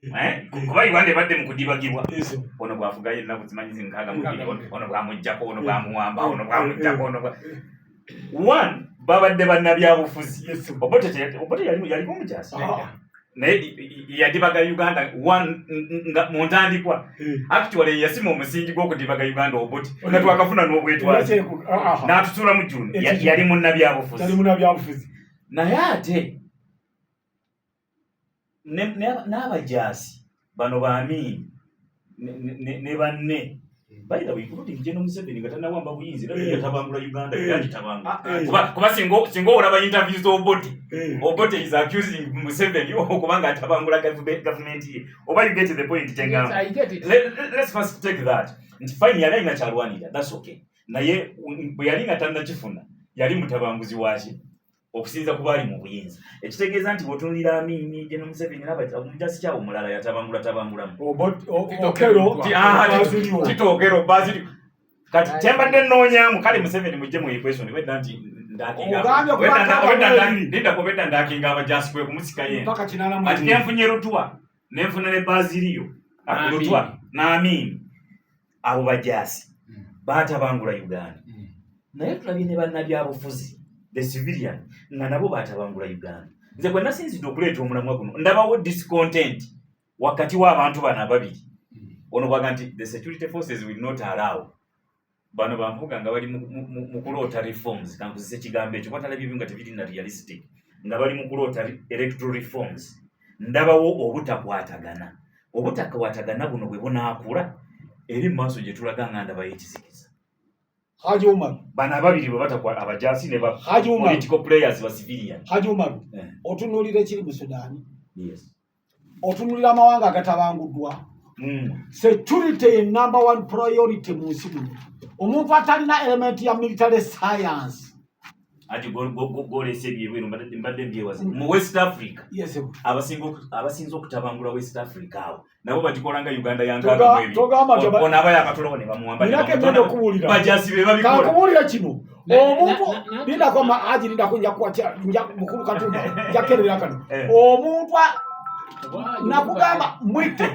Eh? Kuba Uganda ebadde mu kudibagibwa, ono bwafugayo ennaku zimanyi 62, ono bwamuggyako, ono bwamuwamba, ono bwamuggyako, ono bwa one babadde bannabyabufuzi. Obote yaliko omujaasi, naye yadibaga Uganda one nga mu ntandikwa. Actually, yasima omusingi gw'okudibaga Uganda Obote nga twakafuna n'obwetwaze n'atutuulamu June. Yali munnabyabufuzi, naye ate n'abajaasi bano ba Amiini ne banne, by the way, including General Museveni nga tannawamba buyinza, era yatabangula Uganda, era agitabangula, kuba singa olaba interviews z'Obote, Obote is accusing Museveni okubanga atabangula gavumenti ye. Oba you get the point kyengamba? Let's first take that nti fine, yali alina kyalwanira, that's okay, naye bwe yali nga tannakifuna yali mutabanguzi waki okusinza kuba ali mu buyinza, ekitegeeza nti bw'otunulira Amiini, General Museveni, omujasi kyawo omulala yatabangula tabangulamu. Tito Okello, Bazilio. Kati kyembadde nnoonyaamu, kale Museveni mujje mu equation, wedda nti lindako, obedda ndakinga abajasi kwe kumusika yena. Kati nenfunye Lutwa, nenfuna ne Bazilio Lutwa n'Amiini, abo bajasi batabangula Uganda, naye tulabye ne bannabyabufuzi, the civilian, nga nabo batabangula Uganda. Nze bwe nasinzidde okuleeta omulamwa guno, ndabawo discontent wakati w'abantu bano ababiri. Ono bwaga nti the security forces will not allow bano bampuga nga bali mu kuloota reforms, kankuzisa ekigambo ekyo batalabye ebyo nga tebiri na realistic, nga bali mu kuloota electoral reforms. Ndabawo obutakwatagana. Obutakwatagana buno bwe bunaakula eri mu maaso gye tulaga, nga ndabayo ekizikiza. Haji Umar. Bano ababiri bwe batakwa, abajaasi ne ba Haji Umar. political players ba civilian. Haji Umar. Otunuulira ekiri mu Sudan. Yes. Otunuulira amawanga agatabanguddwa. Security ye number one priority mu nsi muno. Omuntu atalina element ya military science. Ati golesa ebyebweru, mbadde mbyewaze mu West Africa. Yes. Abasinze okutabangula West Africa awo nabo bagikola nga Uganda. Togamba nti Ono aba yakatulawo ne bamuwamba ne Ninako bamutona. emyenda okubuulira. Bajasi be babikola. Kankubuulira kino, omuntu lindako haji, lindako, nja kuwatya, nja mukulu Katumba, nja kukerera kano. Omuntu nakugamba mwite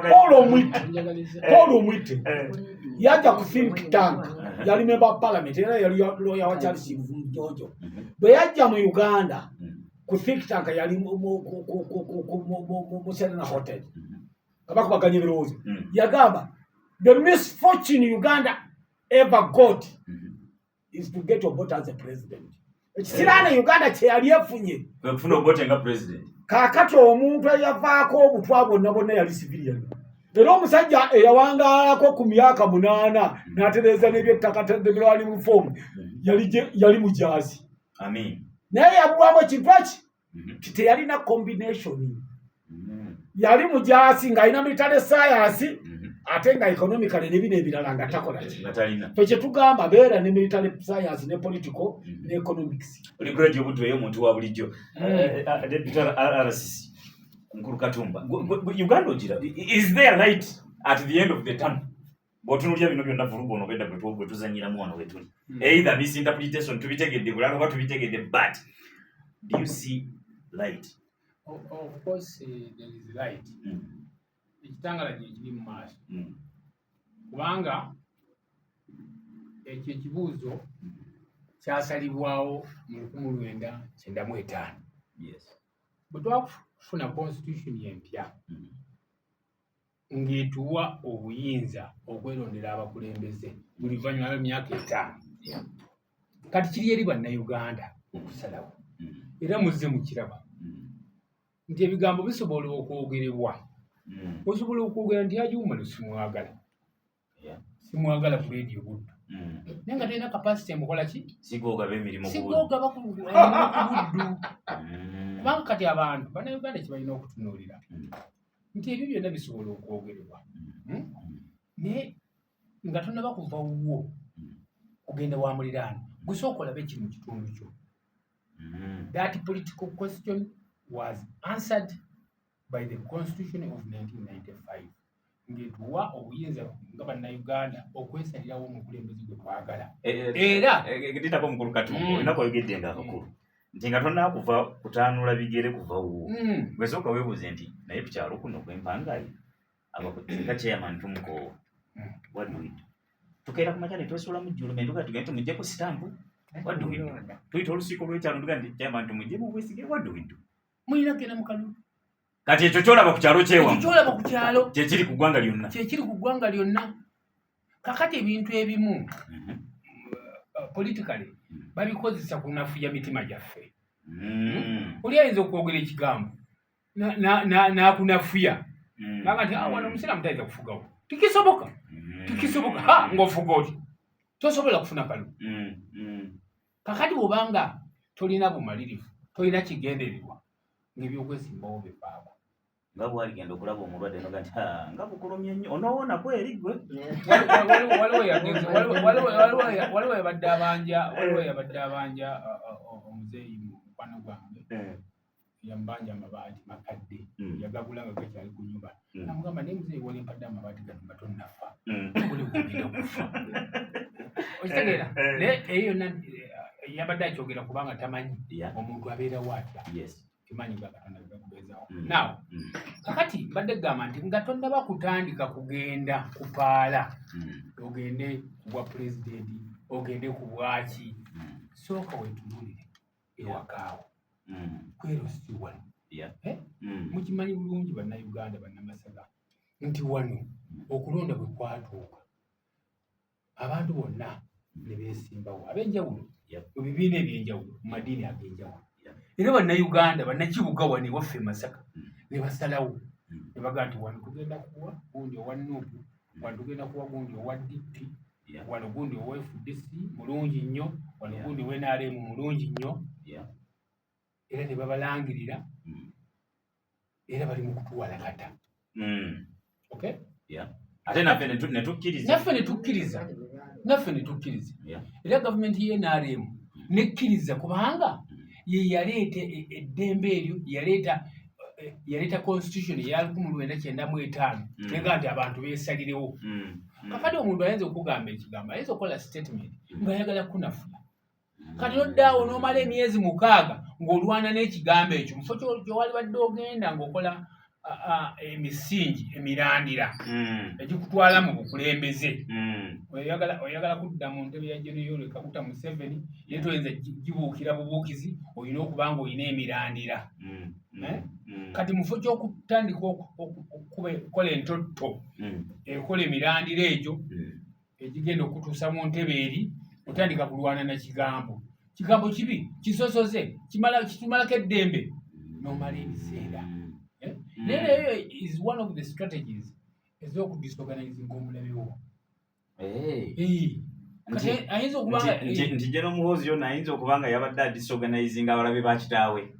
Paul Omwite, Paul Omwite yajja ku think tank, yali member of parliament era yali lawyer wa Charles Mjojo. Bwe yajja mu Uganda ku think tank, yali mu Serena Hotel nga bakubaganya ebirowoozo, yagamba the misfortune Uganda ever got is to get Obote as a president. Ekisiraane Uganda kye yali efunye Kwe kufuna Obote nga president. Kaakati omuntu eyavaako obutwa bwonna bwonna yali civilian, era omusajja eyawangaalako ku myaka 8 n'atereeza n'ebyettaka, tendebwali reform, yali mujaasi. Amin. Naye yabulwamu ekintu eki ti teyalina combination. Yali mujaasi ng'alina military science, ate nga economically ne bino ebirala nga takola ki. Nga talina. Fe kyetugamba, beera ne military science ne political ne economics. Oli grade obuddu ey'omuntu wa bulijjo. Deputy RCC Mukulu Katumba, Uganda ogira, is there light at the end of the tunnel bw'otunuulira bino byonna, vulugu ono obwedda bwe tuzanyiramu wano we tuli? Either misinterpretation, tubitegedde bulala oba tubitegedde, but do you see light? Of course, there is light. Ekitangala gye kiri mu maaso, kubanga ekyo ekibuuzo kyasalibwawo mu 1995 bwe twafuna constitution empya ng'etuwa obuyinza okwerondera abakulembeze buli luvannyuma lw'emyaka 5. Kati kiri eri Bannayuganda okusalawo, era muzze mukiraba nti ebigambo bisobola okwogerebwa. Osobola okwogera nti Haji Umar simwagala, simwagala ku Radio Buddu, naye nga talina capacity emukola ki? Sigogaba emirimu ku Buddu. Sigogaba ku Buddu, kubanga kati abantu Bannayuganda kye balina okutunuulira nti ebyo byonna bisobola okwogerebwa, Naye nga tonaba kuva wuwo kugenda wa muliraano, gusooka olabe kiri mu kitundu kyo. That political question was answered by the constitution of 1995 ng'etuwa obuyinza nga Bannayuganda okwesalirawo omukulembeze gwe twagala. Era Nditako, mukulu Katumba, olina kwayogedde nga abakulu. Nti nga tonnakuva kutaanula bigere kuva wuwo, gwe sooka weebuuze nti naye ku kyalo kuno kwempangayi nga chairman tumukoowa, what do we do? Tukeera ku makya ne twesuulamu jjulume, ntuga tugende tumuggyeko sitampu? What do we do? Tuyita olusiiko lw'ekyalo, ntuga nti chairman tumuggyemu obwesige? What do we do? Mulina kugenda mu kalulu. Kati ekyo kyolaba ku kyalo ekyo kyewamu kyolaba ku kyalo kyekiri ku ggwanga lyonna. Kyekiri ku ggwanga lyonna. Kakati ebintu ebimu politically babikozesa kunafuya mitima gyaffe. Oli ayinza okwogera ekigambo n'akunafuya naga nti, "Ah, wano omusiraamu tayinza kufugawo, tikisoboka, tikisoboka." Ha, ng'ofuga oti tosobola kufuna kalulu. Kakati bw'obanga tolina bumalirivu, tolina kigendererwa, ng'ebyokwesimbawo bivaako. Nga bwaligenda okulaba omulwadde noga nti, "Ah, nga bukulumye nnyo, onoowona kweri gwe." Waliwo yabadde abanja omuzeeyi mukwano gwange, yamubanja amabaati makadde, yagagula nga gakyali ku nyumba. Namugamba, "Naye muzeeyi, wali mpadde amabaati gano nga tonnafa, oli kugenda kufa." Okitegeera? Naye eyo yonna yabadde akyogera kubanga tamanyi omuntu abeerawo atya. Kimanyi ga Katonda gakubeezaawo. Now, kakati mbadde gamba nti nga tonnaba kutandika kugenda kupaala, ogende ku bwa pulezidenti, ogende ku bwaki, sooka weetunuulire ewakaawo. Kwero si wano. Eh? Mukimanyi bulungi Bannayuganda, Bannamasaga, nti wano okulonda bwe kwatuuka, abantu bonna ne beesimbawo ab'enjawulo mu bibiina ebyenjawulo, mu madiini ag'enjawulo. Era Bannayuganda, Bannakibuga wano ewaffe e Masaka, ne basalawo ne bagaa nti wano tugenda kuwa gundi owa NUP, wano tugenda kuwa gundi owa DP, wano gundi owa FDC mulungi nnyo, wano gundi owa NRM mulungi nnyo. Era ne babalangirira. Era bali mu kutuwalakata. Okay. Ate naffe ne tukkiriza. Naffe ne tukkiriza, naffe ne tukkiriza. Era gavumenti ye NRM nekkiriza, kubanga ye yaleeta eddembe eryo, yaleeta constitution eya 1995, nega nti abantu beesalirewo. Kakati omuntu ayinza okugamba ekigambo, ayinza okukola statement ng'ayagala kunafuya. Kati noddaawo n'omala emyezi 6 ng'olwana n'ekigambo ekyo, mufo kyewali badde ogenda ng'okola emisingi emirandira egikutwala mu bukulembeze. Oyagala kudda mu ntebe ya General Yoweri Kaguta Museveni, naye toyinza gibuukira bubuukizi, olina okuba nga olina emirandira. Eh? Kati mufo ky'okutandika okukola entotto ekola emirandira egyo egigenda okutuusa mu ntebe eri, otandika kulwana na kigambo. Kigambo kibi, kisosoze, kitumalako eddembe, nomala ebiseera. Eh? Naye eyo is one of the strategies ez'okudisorganizinga omulabe wo. Eh. Kati ayinza okuba nga Nti General Muhoozi yonna ayinza okuba nga yabadde adisorganizinga abalabe ba kitaawe.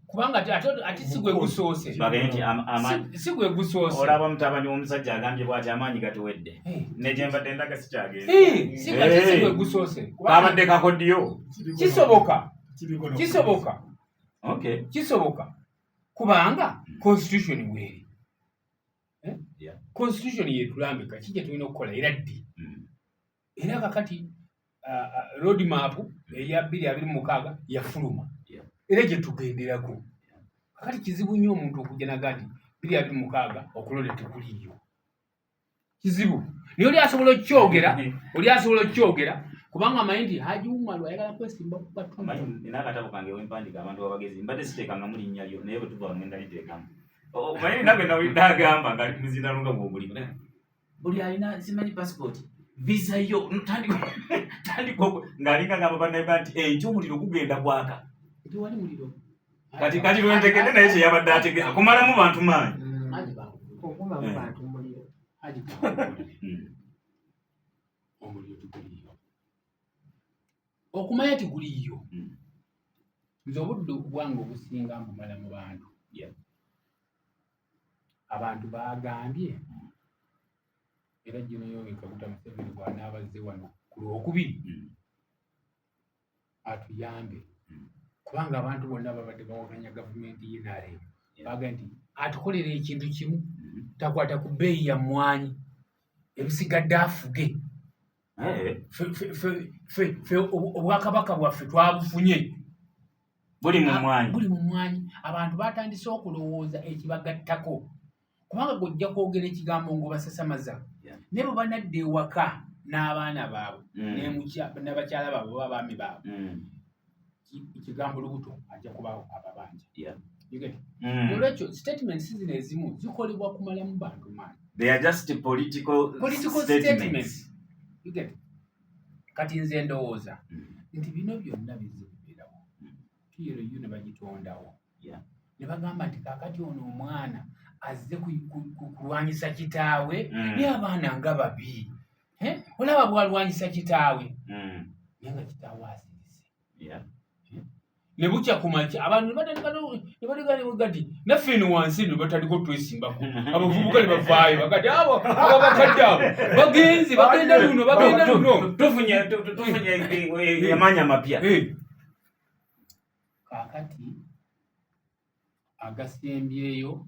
Kubanga ate si gwe gusoose. Bagende nti Si gwe gusoose. Olaba mutabani w'omusajja agambye bw'ati, amaanyi gatuwedde, ne gye mbadde ndaga sikyagenda. Si kati si gwe gusoose. Kabadde kakodyo. Kisoboka, kisoboka. Kisoboka, kubanga constitution bweri. Eh? Constitution yetulambika ki kye tulina okukola era ddi. Era kakati road map eya 2026 yafuluma, era gye tugenderako. Kakati kizibu nnyo omuntu okujja naga nti 2026 okulonda tekuliiyo. Kizibu, naye oli asobola okukyogera, oli asobola okukyogera kubanga amanyi nti Haji Umaru ayagala kwesimba ku Katumba. Manyi nina akatabo kange wempandiika abantu abagezi, mbadde siteekangamu linnya lyo, naye bwe tuva ngenda liteekamu. Omanyi nina gwe nawulidde agamba ng'ali ku muzindalo nga bw'oguli buli alina simanyi passport, visa yo tandika ng'alinga ngamba Bannayuganda nti enkya omuliro gugenda gwaka. Tewali muliro. Kati lwentegedde naye kye yabadde ategeeza kumalamu bantu maanyi. Haji bangu. Okumamu bantu muliro. Haji bangu. Omuliro teguliyo, okumanya tiguliyo. Nze obudde bwange obusinga mbumala mu bantu. Abantu bagambye era General Yoweri Kaguta Museveni bw'anaabazze wano ku Lwokubiri, atuyambe, kubanga abantu bonna babadde bawakanya gavumenti ye NRM. Bagambye nti atukolera ekintu kimu, takwata ku bbeeyi ya mmwanyi, ebisigadde afuge. Ffe obwakabaka bwaffe twabufunye. Buli mu mmwanyi. Buli mu mmwanyi. Abantu batandise okulowooza ekibagattako, kubanga gojja kwogera ekigambo ng'obasasamaza, naye bwe banadda ewaka n'abaana baabwe n'abakyala baabwe oba abaami baabwe, ekigambo lubuto ajja kubaawo ababanja. Nolwekyo statements zino ezimu zikolebwa kumalamu bantu maanyi. They are just political, political statements. Statements. Kati nze ndowooza nti bino byonna bizze bibeerawo. PLU ne bagitondawo ne bagamba nti kaakati ono omwana azze kulwanyisa kitaawe, naye abaana nga babi, olaba bwalwanyisa kitaawe, naye nga kitaawe asirise. Ne bukya ku makya abantu ne batandika ne batandika ne bagati naffe eno wansi ne batandika otwesimbako, abavubuka ne bavaayo bagati abo abo abakadde abo bagenze, bagenda luno, bagenda luno. Tufunye amaanyi amapya. Kaakati agasembyeyo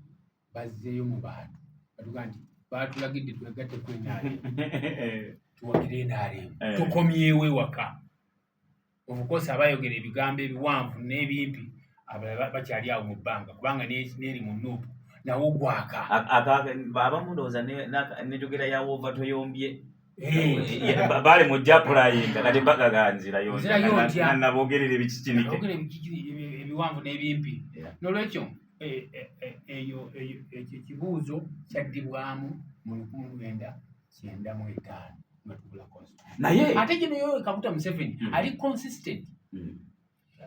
bazzeeyo mu bantu batuga nti batulagidde twegatte ku NRM, tuwagire NRM, tukomyewo ewaka. Of course abayogera ebigambo ebiwanvu n'ebimpi, abalala bakyali awo mu bbanga, kubanga n'eri mu NUP nawo gwaka. Abamu ndowooza nenjogera ya woova toyombye. Baali mujja pulayinga kati bagaga nzirayo. Nzirayo ntya? Nabogerera ebikikinike. Abogerera ebiwanvu n'ebimpi. N'olwekyo eyo ekyo ekibuuzo kyaddibwamu mu 1995 nga tukola constitution. Naye ate gino yo Kaguta Museveni ali consistent.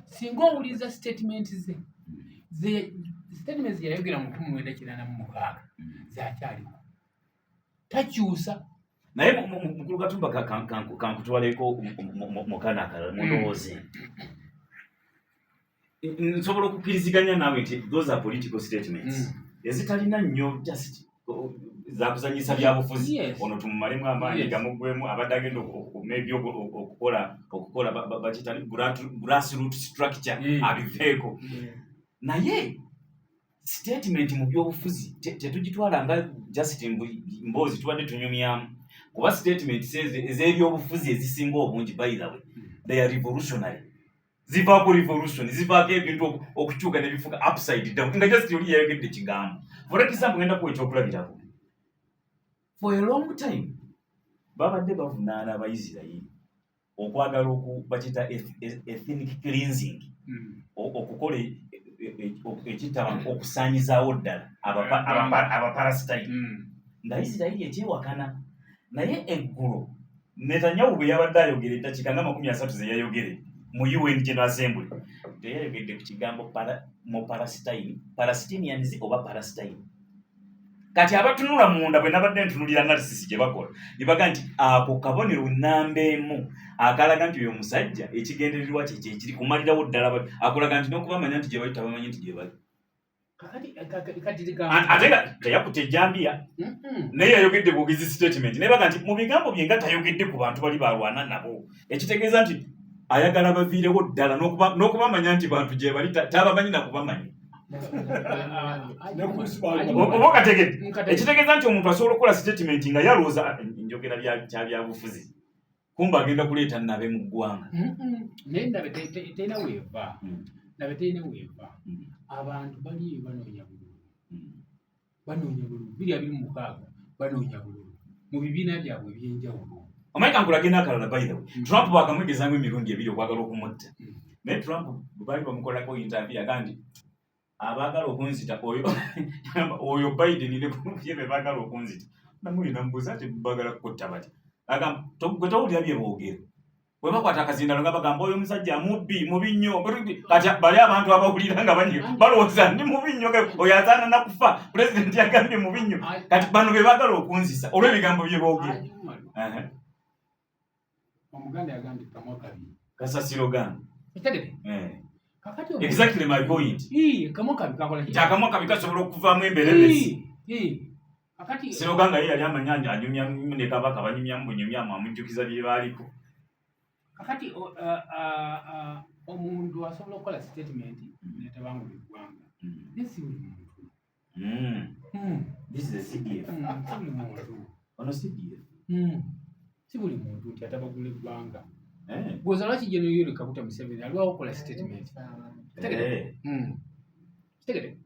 Singa owuliriza statement ze, statement ze yayogera mu 1986 zakyaliko, takyusa. Naye mukulu Katumba, kankutwaleko mu kana akalala. Mundowooze nsobola okukkiriziganya naawe nti those are political statements ezitalina nnyo, just zakuzanyisa byabufuzi. Ono tumumalemu amaanyi gamuggwemu, abadde agenda maybe okukola bakiyita grassroot structure abiveeko. Naye statement mu byobufuzi tetugitwala nga just mboozi tubadde tunyumyamu, kuba statement ez'ebyobufuzi ezisinga obungi, by the way, they are revolutionary. Zivaako revolution, zivaako ebintu okukyuka nebifuuka upside down, nga just oli yayogedde kigambo. For example, ngenda kuwa ekyokulabirako. For a long time babadde bavunaana Abaisirairi okwagala oku bakiyita ethnic cleansing, okukola ekitta, okusaanyizaawo ddala Abapalasitayini, nga Isirayiri ekyewakana. Naye eggulo Netanyahu bwe yabadde ayogera eddakiika nga 30 ze yayogere mu UN General Assembly, teyayogedde ku kigambo mu Palestine, Palestinians oba Palestine. Kati abatunula munda, bwe nabadde ntunulira analysis gye bakola, ne baga nti ako kabonero namba emu akalaga nti oyo omusajja ekigendererwa kye kyekiri kumalirawo ddala akulaga nti n'okubamanya nti gye bali tabamanyi nti gye bali. Kati Ate nga teyakutte ejjambiya, naye yayogedde bwogezi statement, naye baga nti mu bigambo bye nga tayogedde ku bantu bali balwana nabo, ekitegeeza nti ayagala baviirewo ddala n'okubamanya nti bantu gye bali tabamanyi nakubamanya. Oba okategedde? Ekitegeeza nti omuntu asobola okukola statement nga yalowooza njogera kya byabufuzi, kumba agenda kuleeta nabe mu ggwanga. Naye nabe terina weeva. Nabe terina weeva. Abantu bali banoonya bululu, banoonya bululu 2026, banoonya bululu mu bibiina byabwe ebyenjawulo. Omanyi, kankulage n'akalala, by the way. Trump bakamwegezaamu emirundi ebiri okwagala okumutta, naye Trump bwe baali bamukolako interview yagaa nti abaagala okunzita oyo oyo Biden ne ye be baagala okunzita. Namuli namubuuza nti baagala kukutta batya? Agamba gwe towulira bye boogera, bwe bakwata akazindalo nga bagamba oyo omusajja mubbi, mubi nnyo. Kati bali abantu abawulira nga banyi balowooza ndi mubi nnyo, oyo asaana nakufa, pulezidenti yagambye mubi nnyo. Kati bano be baagala okunzisa olw'ebigambo bye boogera. Omuganda yagambye kamwa kabi kasasiro gamba. Otegedde? Eh. Kakati Exactly my point. Ii, kamwa kabi kakola ki? Nti akamwa kabi kasobola okuvaamu emberebezi. Ii, kakati Siroga nga ye yali amanya anyumyamu ne kabaka, banyumyamu bunyumyamu, amujjukiza bye baaliko. Kakati omuntu asobola okukola statement netabangula eggwanga, naye si buli muntu. This is a CDF. Si buli muntu. Ono CDF. Si buli muntu nti atabagula eggwanga. Gwoza lwaki General Yoweri Kaguta Museveni alwawo okukola statement? Kitegedde? Kitegedde?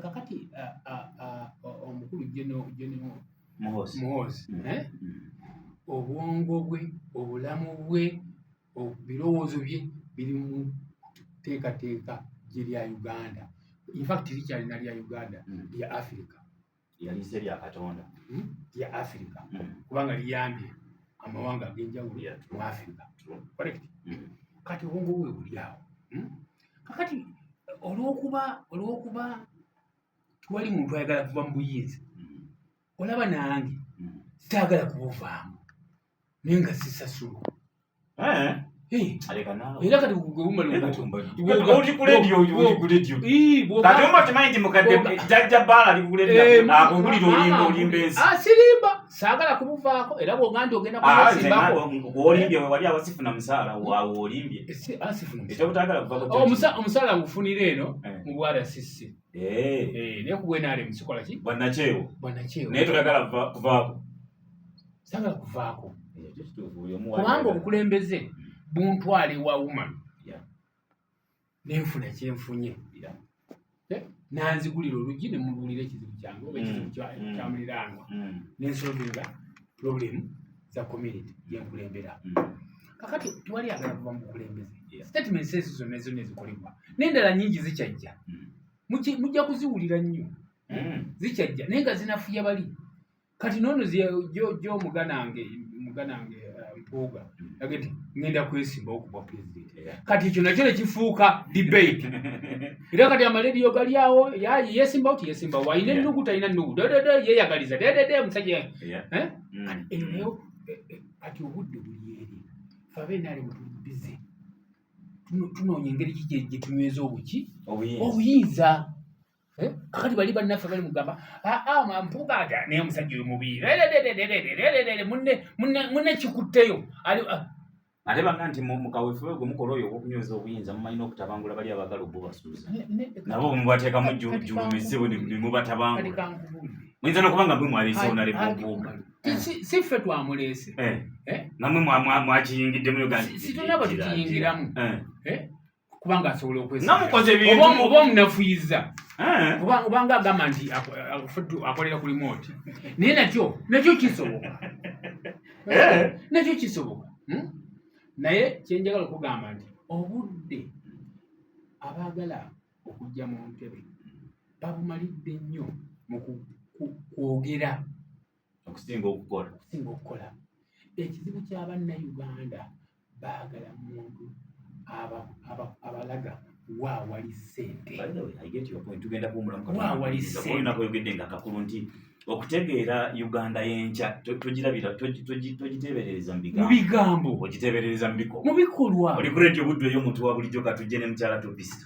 Kakati omukulu General Muhoozi, eh? Obwongo bwe, obulamu bwe, birowoozo bye biri mu kuteekateeka gye lya Uganda. In fact likyalina lya Uganda, lya Africa. Yaliise lya Katonda. Lya Africa. Kubanga liyambye amawanga ag'enjawulo mu Africa. Correct? Kati obwongo bwe buli awo. Kakati olw'okuba tewali muntu ayagala kuva mu buyinza, olaba nange saagala kubuvaamu naye nga sisasulwa. Era kati Katumba okimanyi nti mukadde jjajja Bbaala ali ku leediyo akugulira olimba olimba ensi. Sirimba, saagala kubuvaako era bw'oga nti ogenda kubusimbako. W'olimbye we wali awo sifuna musaala awo olimbye. Ekyobutaagala kuvaako. Omusaala ngufunira eno mu bwa RCC. Naye ku bw'NRM sikola ki? Bwannakyewa. Bwannakyewa. Naye toyagala kuvaako. Saagala kuvaako. Kubanga obukulembeze buntwala ewa woman nenfuna kyenfunye nanzigulira oluggi ne mubuulira ekizibu kyange oba ekizibu kya muliraanwa nensolvinga problem za community gyenkulembera. Kakati tewali agala kuva mu bukulembeze. Statements ezo zonna zonna ezikolebwa n'endala nyingi zikyajja, mujja kuziwulira nnyo, zikyajja naye nga zinafuya bali. Kati nono jo muganange Mpuuga age nti ngenda kwesimbawo ku bwa president. Kati ekyo nakyo nekifuuka debate era kati amalediyo gali awo, yesimbawo tiyesimbawo, alina ennugu talina nnugu, dedede yeyagaliza dedede omusajja. Eyo nayo kati obudde buli eri fe abenaali mutubize tunoonya engeri ki gye tunyweza obuki obuyinza. Kakati bali bannaffe bali mugamba Mpuuga ati naye omusajja oyo mubi munne kikutteyo. Ate banga nti mu kaweefube gwe mukola oyo ogw'okunyweza obuyinza mumanyi n'okutabangula bali abaagala obubasuuza nabo mubateekamu jjulumizibu ne mubatabangula. Muyinza n'okuba nga mwe mwaleesewo naleka Mpuuga. Si ffe twamuleese. Namwe mwakiyingiddemu. Si tonaba tukiyingiramu kubanga asobola okwesimba oba omunafuyiza obanga agamba nti akolera ku remote, naye nakyo kisoboka, nakyo kisoboka. Naye kyenjagala okugamba nti obudde abaagala okujja mu ntebe babumalidde nnyo mu kwogera okusinga okukola. Okusinga okukola. Ekizibu ky'abannayuganda baagala muntu abalaga waawali ssente. Tugenda kuwumulamu. Oyogedde nga kakulu nti okutegeera Uganda y'enkya togirabira, togiteeberereza mu bigambo, ogiteeberereza mu bikolwa. Mu bikolwa. Oli ku Radio Buddu ey'omuntu wa bulijjo. Katujje ne mukyala Topisita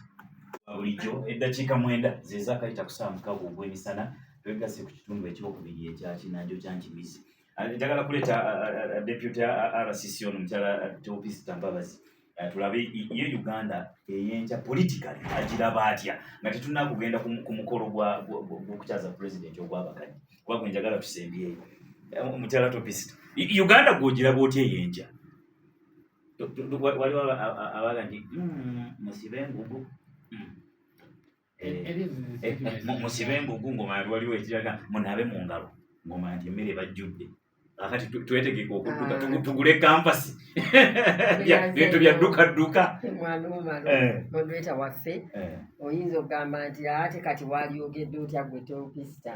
bulijjo. Eddakiika 9 ze zaakayita ku ssaawa 6 ogw'emisana. Twegasse ku kitundu ekyokubiri ekya Kinanjo kya Nkimizi. Njagala kuleeta deputy RCC ono mukyala Teopisita Mbabazi, tulabe ye Uganda ey'enkya politically agiraba atya nga tetunna kugenda ku mukolo gw'okukyaza pulezidenti ogw'abakadde, kuba gwe njagala tusembyeyo. Mukyala Topisita, Uganda gw'ogiraba otya ey'enkya? Waliwo abaga nti musibe engugu, musibe engugu, ng'omanya waliwo ekiraga munaabe mu ngalo, ng'omanya nti emmere bajjudde. Akati twetegeka okudduka tugule kampasi, bintu bya dduka dduka. Mwami Umar, moderator waffe, oyinza okugamba nti ate kati waliyogedde otya gwe Teopisita?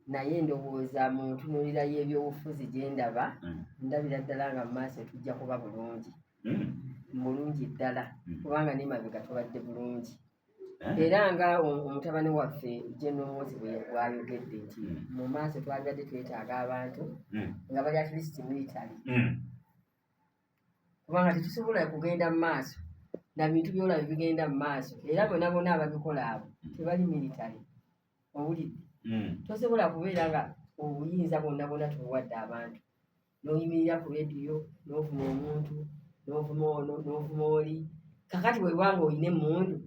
Naye ndowooza mu ntunuulira y'ebyobufuzi gye ndaba, ndabira ddala nga mu maaso tujja kuba bulungi, bulungi ddala, kubanga nemabega tubadde bulungi. Era nga omutabani waffe General Muhoozi bw'ayogedde nti mu maaso twalibadde twetaaga abantu nga bali at least military, kubanga tetusobola kugenda mu maaso na bintu byolaba bigenda mu maaso, era bonna bonna ababikola abo tebali military. Owulidde? Tosobola kubeera nga obuyinza bwonna bwonna tubuwadde abantu, n'oyimirira ku rediyo n'ovuma omuntu, n'ovuma ono, n'ovuma oli. Kakati bwebanga olina emmundu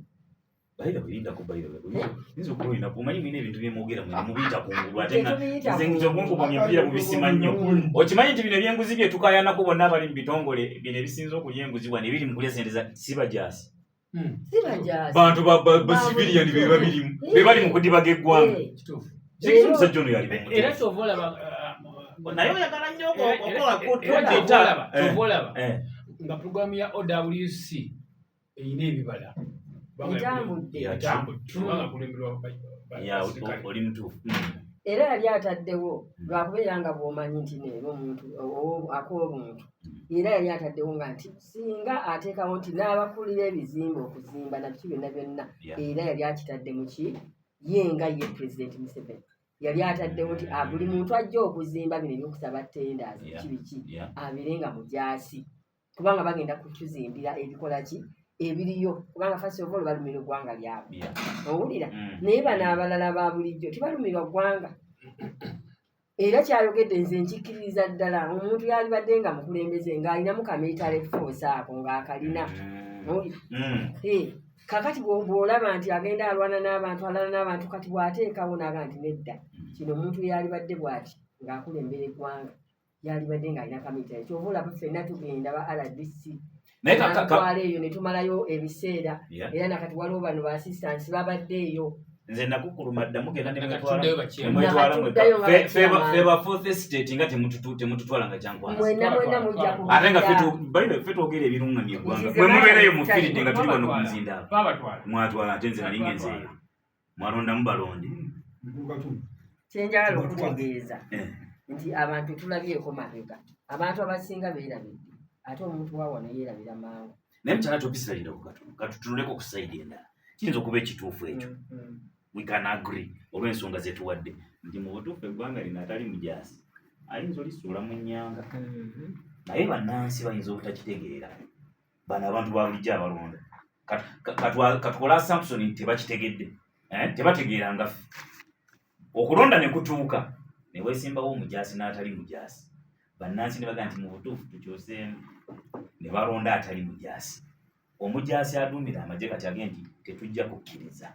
By the way, lindako, by the way. Oyinza okuba olina omanyi mulina ebintu byemwogera mwe mubiyita ku ngulu ate nga nze nze okunkuba ng'empulira bubisima nnyo. Okimanyi nti bino ebyenguzi bye tukayanako bonna abali mu bitongole bino ebisinze okulya enguzi wano ebiri mu kulya sente za si bajaasi. Bantu ba civilian be babirimu be bali mu kudibaga eggwanga. Kiki omusajja ono yali era kyova olaba naye oyagala nnyo okola kyova olaba nga pulogulaamu ya OWC erina ebibala oli mutuufu era yali ataddewo lwakubeera nga bwomanyi nti neera omuntu ak'obuntu era yali ataddewo nga nti singa ateekawo nti n'abakulira ebizimbe okuzimba nabiki byonna byonna era yali akitadde muki ye nga ye pulezidenti Museveni yali ataddewo nti ah, buli muntu ajja okuzimba bino ebyokusaba tenders biki biki abeere nga mujaasi kubanga bagenda kutuzimbira ebikola ki ebiriyo kubanga first of all balumirwa eggwanga lyabwe owulira mm. naye bano abalala ba bulijjo tebalumirwa ggwanga era kyayogedde nze nkikkiririza ddala omuntu yalibadde nga mukulembeze ng'alinamu kamilitale force ako ng'akalina mm. mm. eh, kakati bw'olaba nti agenda alwana n'abantu alwana n'abantu kati bw'ateekawo n'aga nti nedda kino omuntu yalibadde bw'ati ng'akulembera eggwanga yalibadde ng'alina kamita kyova olaba ffenna tugenda ba rdc natwala eyo ne tumalayo ebiseera era nakati waliwo bano ba assistance babadde eyo nze nakukuluma dda mugenda nemwetwala fe ba fourth estate nga temututwala nga kyankwanzi ate nga fe twogera ebirungamya eggwanga mwe mubeereyo mufiridde nga tuli wano ku muzindaalo mwatwala ate nze nali ngenzeeyo mwalondamu balondi kyenjagala okutegeeza eh. nti abantu tulabyeko mabega abantu abasinga beerabidde ate omuntu wa wano yeerabira mangu naye mukyala topisirayira ku katono katutunuleko ku sayidi endala kiyinza okuba ekituufu ekyo mm, mm. we can agree olw'ensonga zetuwadde nti mu butuufu eggwanga lino atali mujaasi ayinza olisuula mu nnyanga mm-hmm. naye bannansi bayinza obutakitegeera bano abantu ba bulijjo abalonda katukole assumption nti tebakitegedde eh, tebategeera nga ffe okulonda ne kutuuka ne weesimbawo omujaasi n'atali mujaasi bannansi ne bagaa nti mu butuufu tukyuseemu ne balonda atali mujaasi omujaasi aduumira amagye kati age nti tetujja kukkiriza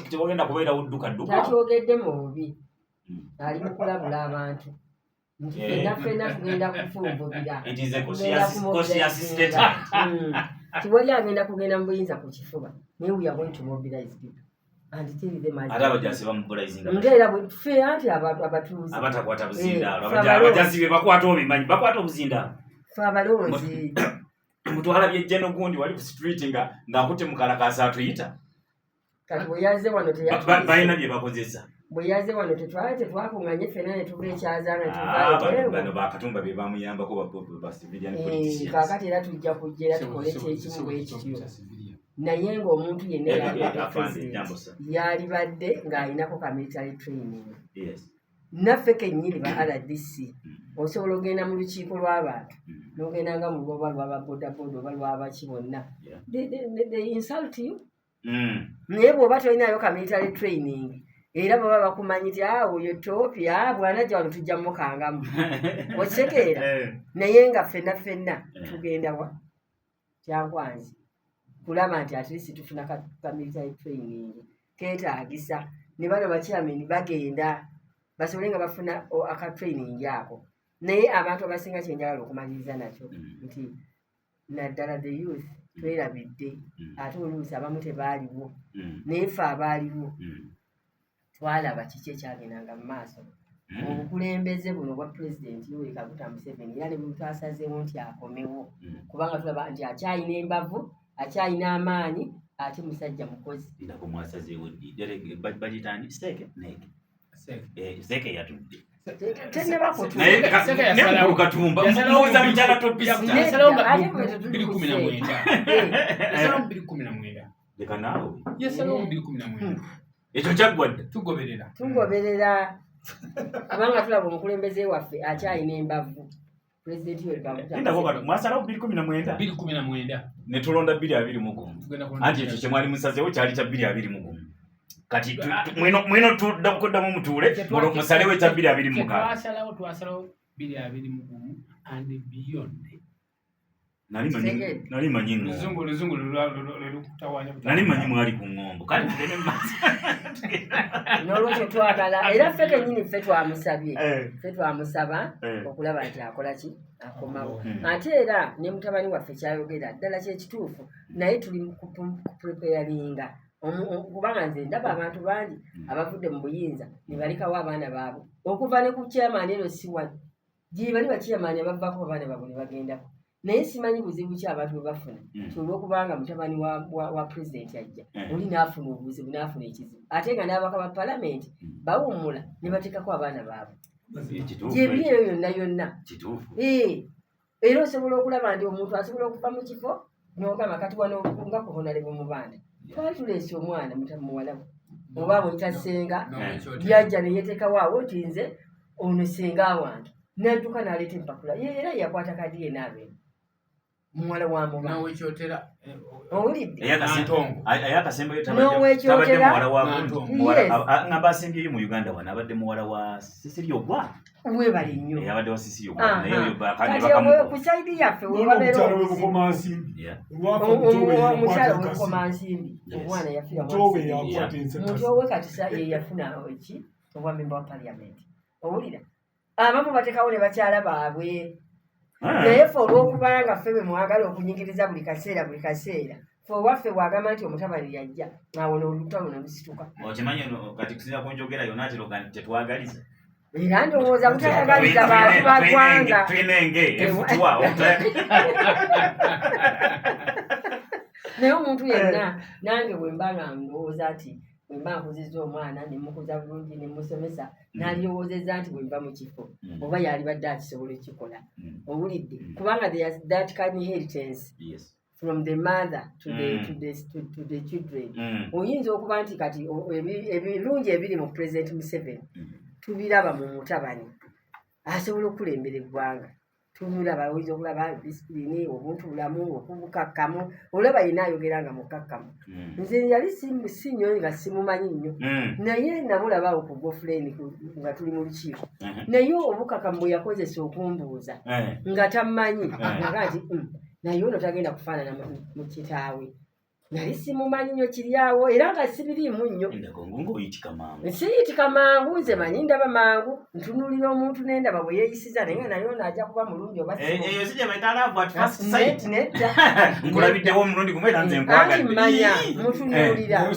tewagenda kubeerawo dduka dduka takyogedde mu bubi hmm. ali mu kulabula abantu nti eh. fenna fenna tugenda kufunvubira hmm. tiwali agenda kugenda mu buyinza ku kifuba naye we are going to mobilize people and tell them as ate abajasi bamobilizinga nga era ffe anti abatuuze abatakwata buzindaalo eh, abajasi be bakwata obimanyi bakwata obuzindaalo ffe abalonzi mutwala byejje nogundi wali ku street nga ng'akutte mukalakaasa atuyita kati bwe yazze wano balina bye bakozesa bwe yazze wano tetwali tetwakunganye ffena ne tuva ekyazanga ah, bano bakatumba be bamuyambako ba civilian eh, politicians kaakati era tujja kujja era tukole kyekimu bwe kityo naye ng'omuntu yenna eh, yalibadde eh, president yalibadde ng'alinako ka military training naffe kennyini ba rdc mm. osobola ogenda mu lukiiko lw'abantu mm. n'ogenda nga mu lwoba lwaba bodaboda oba lwabaki bonna they insult you mm. naye bw'oba tolinayo ka military training era baba bakumanyi ti ah, oyo topi ah, bwanajja wano tujja mukangamu okitegeera eh. naye nga ffenna ffenna eh. tugenda wa kyankwanzi kulaba nti at least tufuna ka military training keetaagisa ne bano bachairman bagenda basobole nga bafuna aka training ako naye abantu abasinga kyenjagala okumaliriza nakyo mm. nti naddala the youth twerabidde mm. ate oluusi abamu tebaaliwo mm. naye ffe abaaliwo mm. twalaba kiki ekyagendanga mu maaso obukulembeze buno bwa pulezidenti yoweri kaguta museveni era ne bwetwasazeewo nti akomewo kubanga tulaba nti akyalina embavu akyalina amaanyi ate musajja mukozi seeke yatudde nemukulu katumba mubuuza mukyala topisita leka naawe ekyo kyaggwa dda tugoberera tugoberera kubanga tulaba omukulembeze waffe akyalina embavu pulezidenti Yoweri Kaguta Linda ko mwasalawo 2019 2019 ne tulonda 2021 anti ekyo kye mwali musazeewo kyali kya 2021 kati mwino mwino tudda kuddamu mutuule musalewo ekya 2026 twasalawo twasalawo 2021 and beyond. Nali manyi nali manyi mwali ku ŋŋombo kale tugende mumaaso. N'olwekyo twagala era ffe kennyini ffe twamusabye ffe twamusaba okulaba nti akola ki, akomawo. Ate era ne mutabani waffe kyayogera ddala kyekituufu, naye tuli kupreparinga kubanga nze ndaba abantu bangi abavudde mu buyinza ne balekawo abaana baabwe okuva ne ku chairman ero si wano gye bali ba chairman abavaako abaana baabwe ne bagendako, naye simanyi buzibu ki abantu bwe bafuna ti olw'okubanga mutabani wa pulezidenti ajja oli n'afuna obuzibu n'afuna ekizibu, ate nga n'abaka ba palamenti bawummula ne bateekako abaana baabwe gyebiri eyo yonna yonna. Era osobola okulaba nti omuntu asobola okuva mu kifo n'ogamba kati wano nga ku Honorable Mubanda twali tuleese omwana muwala we oba amuyita ssenga, yajja ne yeeteekawo awo nti nze ono ssenga wange, n'adduka n'aleeta empapula ye era yakwata kadi ye n'abeera muwala wa Mubanda. Owulidde? Ayakasembayo tabadde muwala wa ngamba asembyeyo mu Uganda wano abadde muwala wa Cecilia Ogwal. Webale nnyo. Abadde wa Cecilia Ogwal naye oyo kati ku saidi yaffe wewabeera omukyala Obukomansimbi omwana yafiira muto we kati ye yafuna ki obwa memba wa parliament. Owulira abamu batekawo ne bakyala baabwe, naye ffe olw'okubanga ffe bwe mwagala okunyigiriza buli kaseera buli kaseera, ffe owaffe bw'agamba nti omutabani yajja awo n'olutalo ne lusituka. Okimanyi kati kusinza ku njogera yonna ati loga nti tetwagaliza. Era ndowooza butayagaliza bantu ba ggwanga. Tulina enge efutwa. Naye omuntu yenna nange bwe mba nga ndowooza nti bwe mba nkuzizza omwana ne mukuza bulungi ne musomesa, nalyowoozezza nti bwe nva mu kifo oba yalibadde akisobola okukikola. Owulidde? Kubanga that kind inheritance from the mother to the, to the, to the children. Oyinza okuba nti kati ebirungi ebiri mu President Museveni tubiraba mu mutabani asobola okukulembera eggwanga, tumulaba, oyinza okulaba disipulini, obuntu bulamu, okubukakkamu, olaba yenna ayogera nga mukakkamu. Nze yali si nnyo nga simumanyi nnyo, naye namulaba awo ku gofuleni nga tuli mu lukiiko, naye obukakamu bwe yakozesa okumbuuza nga tammanyi, naga nti naye ono tagenda kufaanana mu kitaawe. Nali simumanyi nnyo kiri awo era nga sibiriimu nnyo. Siyitika mangu, nze manyi ndaba mangu, ntunuulira omuntu nendaba bwe yeeyisiza, naye nga naye ono ajja kuba mulungi oba nedda. Nkulabiddewo omulundi gumu era nze nkwagadde. Mmanya mutunuulira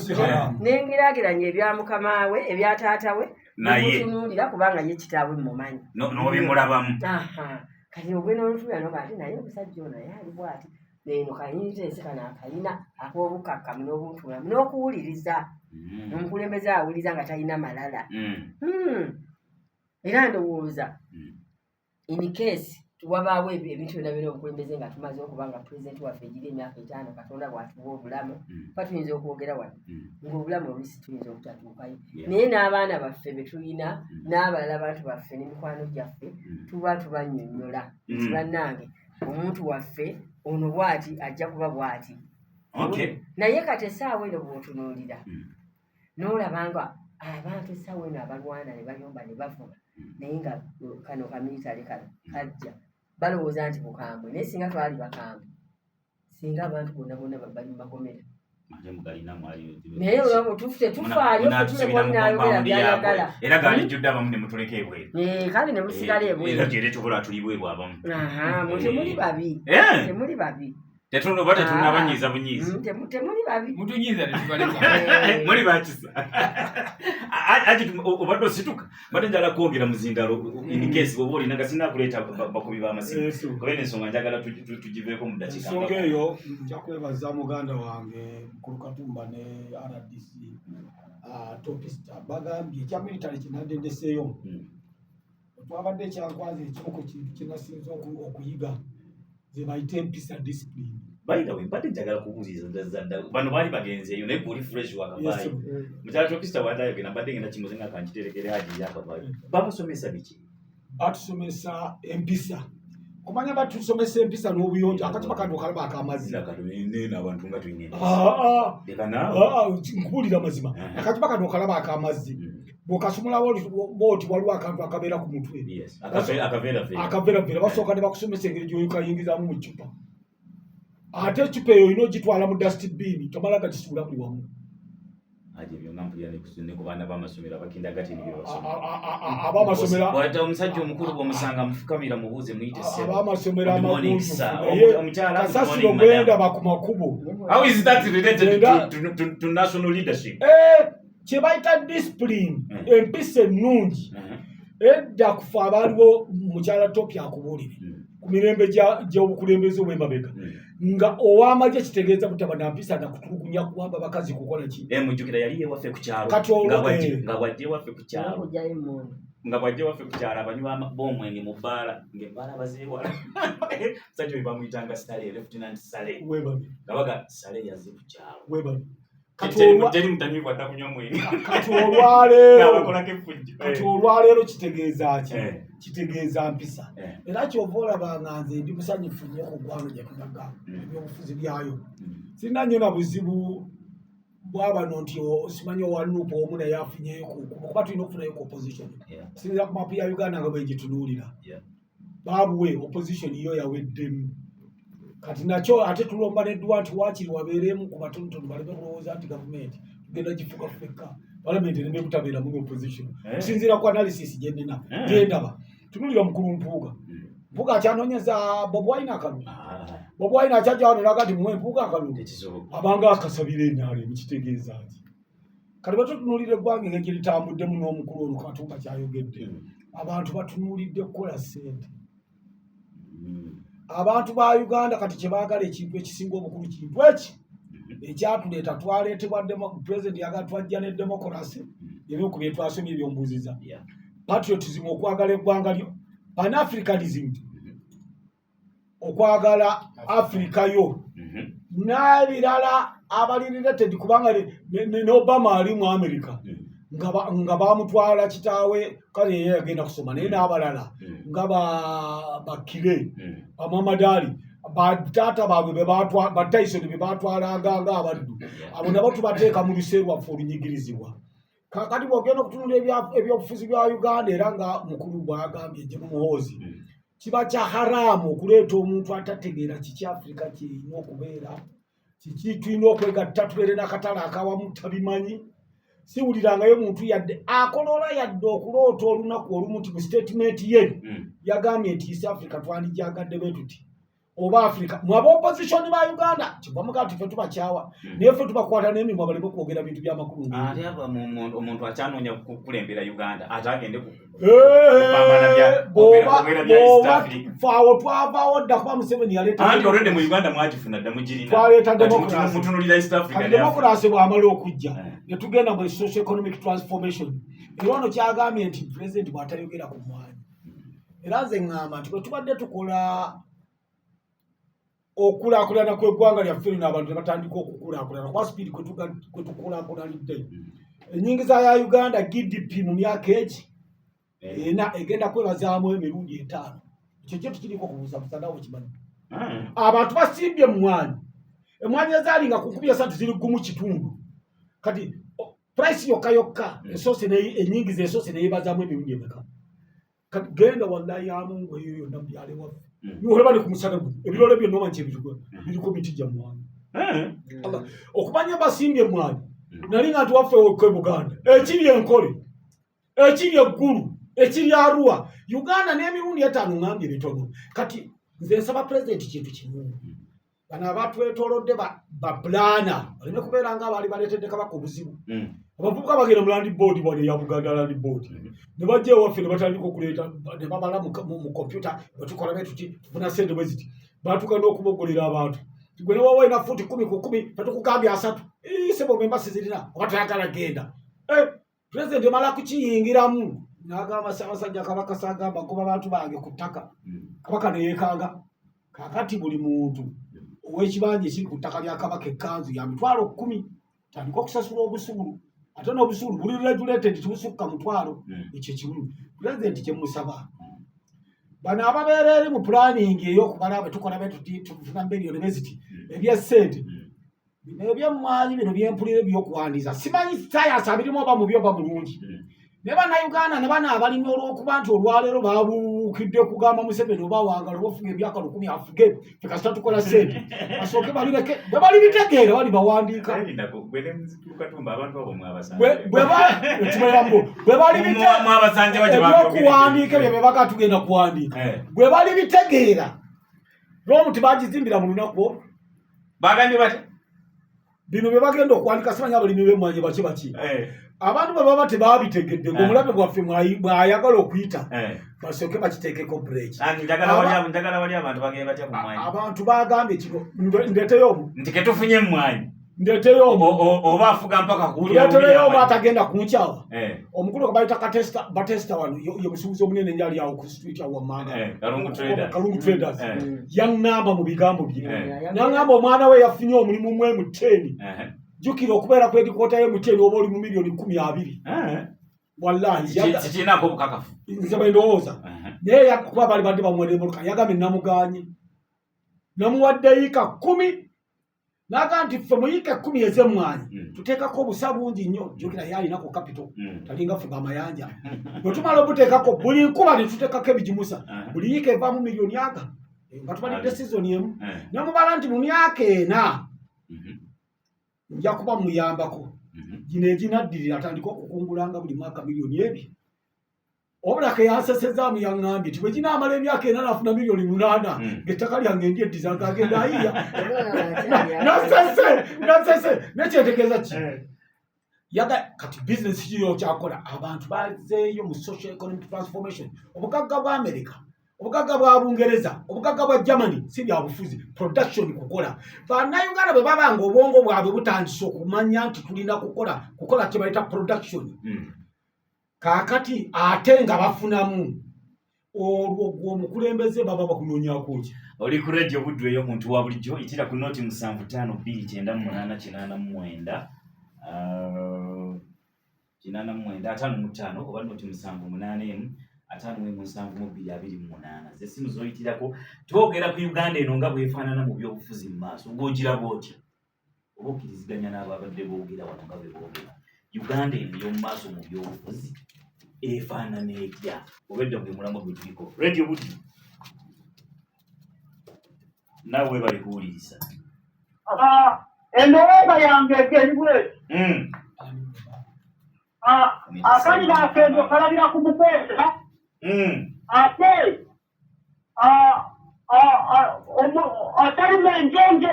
nengeraageranya ebya mukama we ebya taata we mutunuulira kubanga ye kitaawe mumanyi. N'obimulabamu. Kati ogenda olutuula noga ate naye omusajja ono naye ali bw'ati eno kayinza kano akayina ak'obukakkamu n'obuntubulamu n'okuwuliriza. Omukulembeze awuliriza nga talina malala. Era ndowooza in case wabaawo ebintu byonna byonna obukulembeze nga tumaze okuba nga pulezidenti waffe egiri emyaka 5 Katonda bw'atuwa obulamu, fa tuyinza okwogera wano ng'obulamu oluusi tuyinza obutatuukayo, naye n'abaana baffe be tulina n'abalala bantu baffe n'emikwano gyaffe tuba tubannyonnyola nti bannange omuntu waffe ono bw'ati ajja kuba bw'ati. Naye kati essaawa eno bw'otunuulira n'olaba nga abantu essaawa eno abalwana ne bayomba ne bavuma, naye nga kano kamilitale kano kajja balowooza nti bukambwe, naye singa twali bakambwe singa abantu bonna bonna bali mu makomera. Naye tetufaayo tuleka byayagala era galijjudde abamu ne mutuleka ebweru. Kale ne musigala ebweru. Era gyere tukola tuli bweru abamu. Temuli babi, temuli babi. Oba tetunnabanyiiza bunyiizi. Temuli babi. Mutunyiiza tetubaleka. Muli bakisa. Ati obadde osituka mbadde njagala kwogera muzindalo in case bw'oba olina nga sinnakuleeta bakubi b'amasimu kuba eno ensonga njagala tugiveeko mu ddakiika. Ensonga eyo nja kwebaza muganda wange Mukulu Katumba ne RDC Topista bagambye ekya military kinadde ndeseeyo twabadde ekyankwanza ekimu ku kintu kye nasinze okuyiga ze bayita empisa, discipline. By the way, mbadde njagala kubuuziza dda bano baali bagenzeeyo naye gwe oli fresh wakavaayo. Mukyala Topista bw'adde ayogera mbadde ngenda kimuze nga kankiterekere Haji yakavaayo. Babasomesa biki? Batusomesa empisa, kumanya batusomesa empisa n'obuyonjo. Akacupa kano okalaba ak'amazzi nene abantu nga tulina nkubuulira amazima, akacupa kano okalaba ak'amazzi, bw'okasumulawo bwoti waliwo akantu akabeera ku mutwe akaveeraveera. Basooka ne bakusomesa engeri gy'oyukayingizaamu mu cupa. Ate eccupa eyo olina ogitwala mu dustbin, tomala gagisuula buli wamu. Abamasomero, omusajja omukulu bwomusanga mufukamira mubuuze muyite ssebo. Abamasomero Good morning, amagunjufu, sir. naye Omukyala, good kasasiro morning, madam. gwendaba ku makubo. How is that related Genda- to national leadership? Eh, kye bayita discipline, empisa ennungi. Edda kufa abaaliwo, mukyala Topi akubuulire, ku mirembe gy'obukulembeze obw'emabega, nga ow'amagye kitegeeza butaba na mpisa, na kutulugunya, kuwamba bakazi, kukola ki. Eh, mujjukira yali ewaffe ku kyalo. Kati olwo, Nga bw'ajja ewaffe ku kyalo, N'okugyayo emmundu. nga bw'ajja ewaffe ku kyalo, abanywi b'omwenge mu bbaala, ng'ebbaala bazeewala. Musajja oyo bamuyitanga Sale, Lieutenant Sale. Webale. Nga baga Sale yazze ku kyalo. Webale. Kati Teri mutamiivu adda kunywa mwenge. Kati olwaleero Ng'abakolako effujjo. Kati olwaleero kitegeeza ki? Kitegeeza mpisa. Era kyova olaba nga nze ndi musanyufu nnyo ku ggwanga gye tulaga, ebyobufuzi byayo. Sirina nnyo na buzibu bwabano nti simanyi owa NUP omu naye afunyeyo kuba tulina okufunayo ku opposition. Sinzira ku mapu ya Uganda nga bwegitunuulira, babuwe opposition yo yaweddemu. Kati nakyo ate tulomba nedduwa nti waakiri wabeeremu ku batonotono, baleme kulowooza nti gavumenti tugenda gifuga ffekka, palamenti ereme butabeeramu opposition. Kusinziira ku analysis gye nnina, gyendaba, tunuulira mukulu Mpuuga. Mpuuga akyanoonyeza Bobi Wine akalulu. Bobi Wine akyajja wano naga nti muwe Mpuuga akalulu. Tekisoboka. Abanga akasabira enaale, kitegeeza nti kati bwe tutunuulira eggwanga engeri gye litambuddemu n'omukulu ono Katumba kyayogedde, abantu batunuulidde kukola ssente. Abantu ba Uganda kati kye baagala, ekintu ekisinga obukulu, kintu eki ekyatuleeta, twaleetebwa president yagala twajja ne democracy, ebimu ku bye twasomye ebyombuuziza, patriotism, okwagala eggwanga lyo, panafricanism, okwagala Africa yo, n'ebirala abali related, kubanga ne Obama ali mu America nga bamutwala kitaawe, kale ye yagenda kusoma, naye n'abalala nga bakire ba Muhammad Ali, bataata baabwe ba Tyson be batwalanga nga abaddu, abo nabo tubateeka mu luse lwaffe olunyigirizibwa. Kakati bw'ogenda okutunula ebyobufuzi bya Uganda, era nga mukulu bw'agambye General Muhoozi, kiba kya haramu okuleeta omuntu atategeera kiki Afirika kirina okubeera, kiki tulina okwegatta tubeere n'akatale akawamu, tabimanyi. Siwulirangayo muntu yadde akolola yadde okuloota olunaku olumu nti mu statement ye yagambye nti East Africa twandijyagadde bwe tuti, oba Africa. Mwe aba opposition ba Uganda, kiva mugaa nti ffe tubakyawa, naye ffe tubakwata n'emimwa baleme okwogera bintu by'amakulu. Ate aba omuntu akyanoonya kukulembera Uganda, ate agende Eh, kupambana bw'oba kwogera bya East bw'oba Africa. ffe awo twavaawo dda, kuba Museveni yaleeta Anti already mu Uganda mwagifuna dda, mugirina. Twaleeta Kati democracy. mutunulira East Africa Kati ne Africa. democracy bw'amala okujja, ne tugenda mu socio economic transformation. Era ono kyagambye nti president bw'atayogera ku mwanyi, era nze ŋŋamba nti bwe tubadde tukola okulaakulana kw'eggwanga lyaffe lino, abantu ne batandika okukulaakulana kuba speed kwe tukulaakulanidde, enyingiza ya Uganda, GDP, mu myaka egi ena egenda kwebazaamu emirundi 5. Ekyo kyo tukiriko kubuusabuusa, nawe okimanyi. Abantu basimbye emmwanyi, emmwanyi ezaalinga ku 300 ziri gumu kitundu. Kati price yokka yokka esoose enyingiza esoose neyebazaamu emirundi emeka? Kati genda, wallahi ya Mungu, eyo yonna mu byalo ewaffe, olaba ne ku musana guno ebirole byonna omanyi kyebiriko, biriko miti gya mmwanyi. Allah, okumanya basimbye emmwanyi, nali nga nti waffe wekka e Buganda ekiri Enkole, ekiri Eggulu, ekiri Arua, Uganda n'emirundi 5 ŋambye bitono. Kati nze nsaba pulezidenti kintu kimu: bano abatwetoolodde ba planner baleme kubeera nga abaali baleetedde Kabaka obuzibu. Abavubuka bagenda mu Land Board wano eya Buganda Land Board, ne bajja ewaffe ne batandika okuleeta ne babala mu kompyuta, bwetukola bwe tuti tufuna sente bwe ziti. Batuuka n'okubogolera abantu, gwe ne wawa ina fuuti 10 ku 10, tetukugambye 30. Sebo memba sizirina, oba toyagala genda. Eh, pulezidenti emala kukiyingiramu n'agamba, Ssaabasajja Kabaka saagamba nkuba bantu bange ku ttaka. Kabaka neyeekanga. Kakati buli muntu ow'ekibanja ekiri ku ttaka lya Kabaka, ekkanzu ya 100,000, tandika okusasula obusuulu, ate n'obusuulu buli regulated, tibusukka 500. Ekyo kimu pulezidenti kyemusaba. Bano ababeera eri mu planning ey'okubala bwe tukola bwe tuti tufuna biliyoni bwe ziti ebyessente, bino ebyemmwanyi bino byempulira ebyokuwandiisa, simanyi sayansi abirimu oba mubi oba mulungi. Naye Bannayuganda ne bano abalimi olw'okuba nti olwaleero babuukidde kugamba Museveni oba wangala oba ofuga emyaka 1000 afuge, ffe kasita tukola ssente, basooke balireke, bwe balibitegeera bali bawandiika. Bwe balibiteebyokuwandiika ebyo bye baga tugenda kuwandiika, bwe balibitegeera lwomu tibagizimbira mu lunaku olwo. Bagambye batya? Bino bye bagenda okuwandika simanyi abalimi b'emmwanyi baki baki. Abantu bwe baba tebabitegedde ng'omulabe bwaffe bw'ayagala okuyita, basooke bakiteekeko break. Njagala wali abantu bagenda batya ku mmwanyi? Abantu bagambye kino, ndeeteyo omu. Nti ketufunye emmwanyi. Ndeeteyo omu. Oba afuga mpaka kuwulira. Ndeetereyo omu atagenda kunkyawa. Omukulu gwe bayita Katesta, Batesta wano, ye musuubuzi omunene ennyo ali awo ku street awo wammanga. Kalungu Traders. Kalungu Traders. Yaŋŋamba mu bigambo bye. N'aŋŋamba omwana we yafunye omulimu mu MTN. Jjukira okubeera ku headquarter ye MTN oba oli mu miliyoni 20. Wallahi. Sikirinako obukakafu. Nze bwe ndowooza. Naye kuba baali badde bamuwadde emmotoka, yagambye namugaanye. Namuwadde yiika 10. N'agamba nti ffe mu yiika 10 ez'emmwanyi tuteekako obusa bungi nnyo. Jjukira ye alinako capital, talinga ffe bamayanja. Bwe tumala obuteekako buli nkuba ne tuteekako ebigimusa, buli yiika evaamu miliyoni aga nga tubalidde sizoni emu. Ne mubala nti mu myaka 4 nja kuba muyambako gino eginaddirira atandike okukungulanga buli mwaka miliyoni 2. Wabula ke yansesezaamu yaŋŋambye nti bwe ginaamala emyaka 4 naafuna miliyoni 8 ng'ettaka lyange ndi eddiza ng'agenda ayiya. Nasese nasese nekyentegeeza ki? Yaga kati bizinesi kiyo kyakola abantu bazeeyo mu social economic transformation. Obugagga bwa America, obugagga bwa Bungereza, obugagga bwa Germany si bya bufuzi, production, kukola. Bannayuganda bwe baba nga obwongo bwabwe butandise okumanya nti tulina kukola, kukola kye bayita production, kaakati ate nga bafunamu, olwo gwe omukulembeze baba bakunoonyako ki? Oli ku Radio Buddu ey'omuntu wa bulijjo. Itira ku noti 752 98 89 89 55 oba noti 781 51 72 28, zessimu z'oyitirako. Twogera ku Uganda eno nga bwefaanana mu byobufuzi mu maaso. Gw'ogiraba otya, oba okkiriziganya n'abo abadde boogera wano nga bwe boogera? Uganda eno ey'omu maaso mu byobufuzi efaanana etya? Obedda gwe mulamwa gwe tuliko. Radio Buddu, naawe webale kuwuliriza. Endowooza yange eri bweti. Akalina akendo kalabira ku mukwesa. Ate atali menjenje nze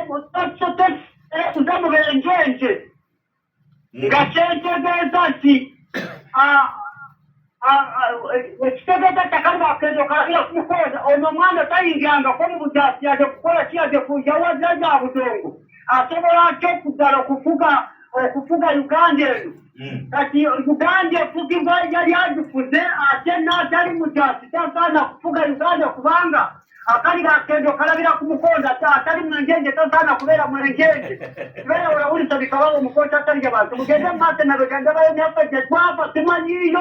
mu benjenje, nga kyentegeeza nti ekitegeeza takalina akendo kalabira ku mukwesa. Ono omwana tayingirangako mu bujaasi, yadde kukola ki, yadde yawaza ya budongo, asobola atya okuddala okufuga Uganda eno? Kati Uganda efugibwa yali agifuze, ate n'atali mujaasi tasaana kufuga Uganda, kubanga akalira akendo kalabira ku mukondo. Ate atali mwenjenje tasaana kubeera mwenjenje. Kibeera olawulisa bikabawo omukonto atalya bantu. Mugende mu maaso nabega, ndabayo myaka gye twava simanyiiyo.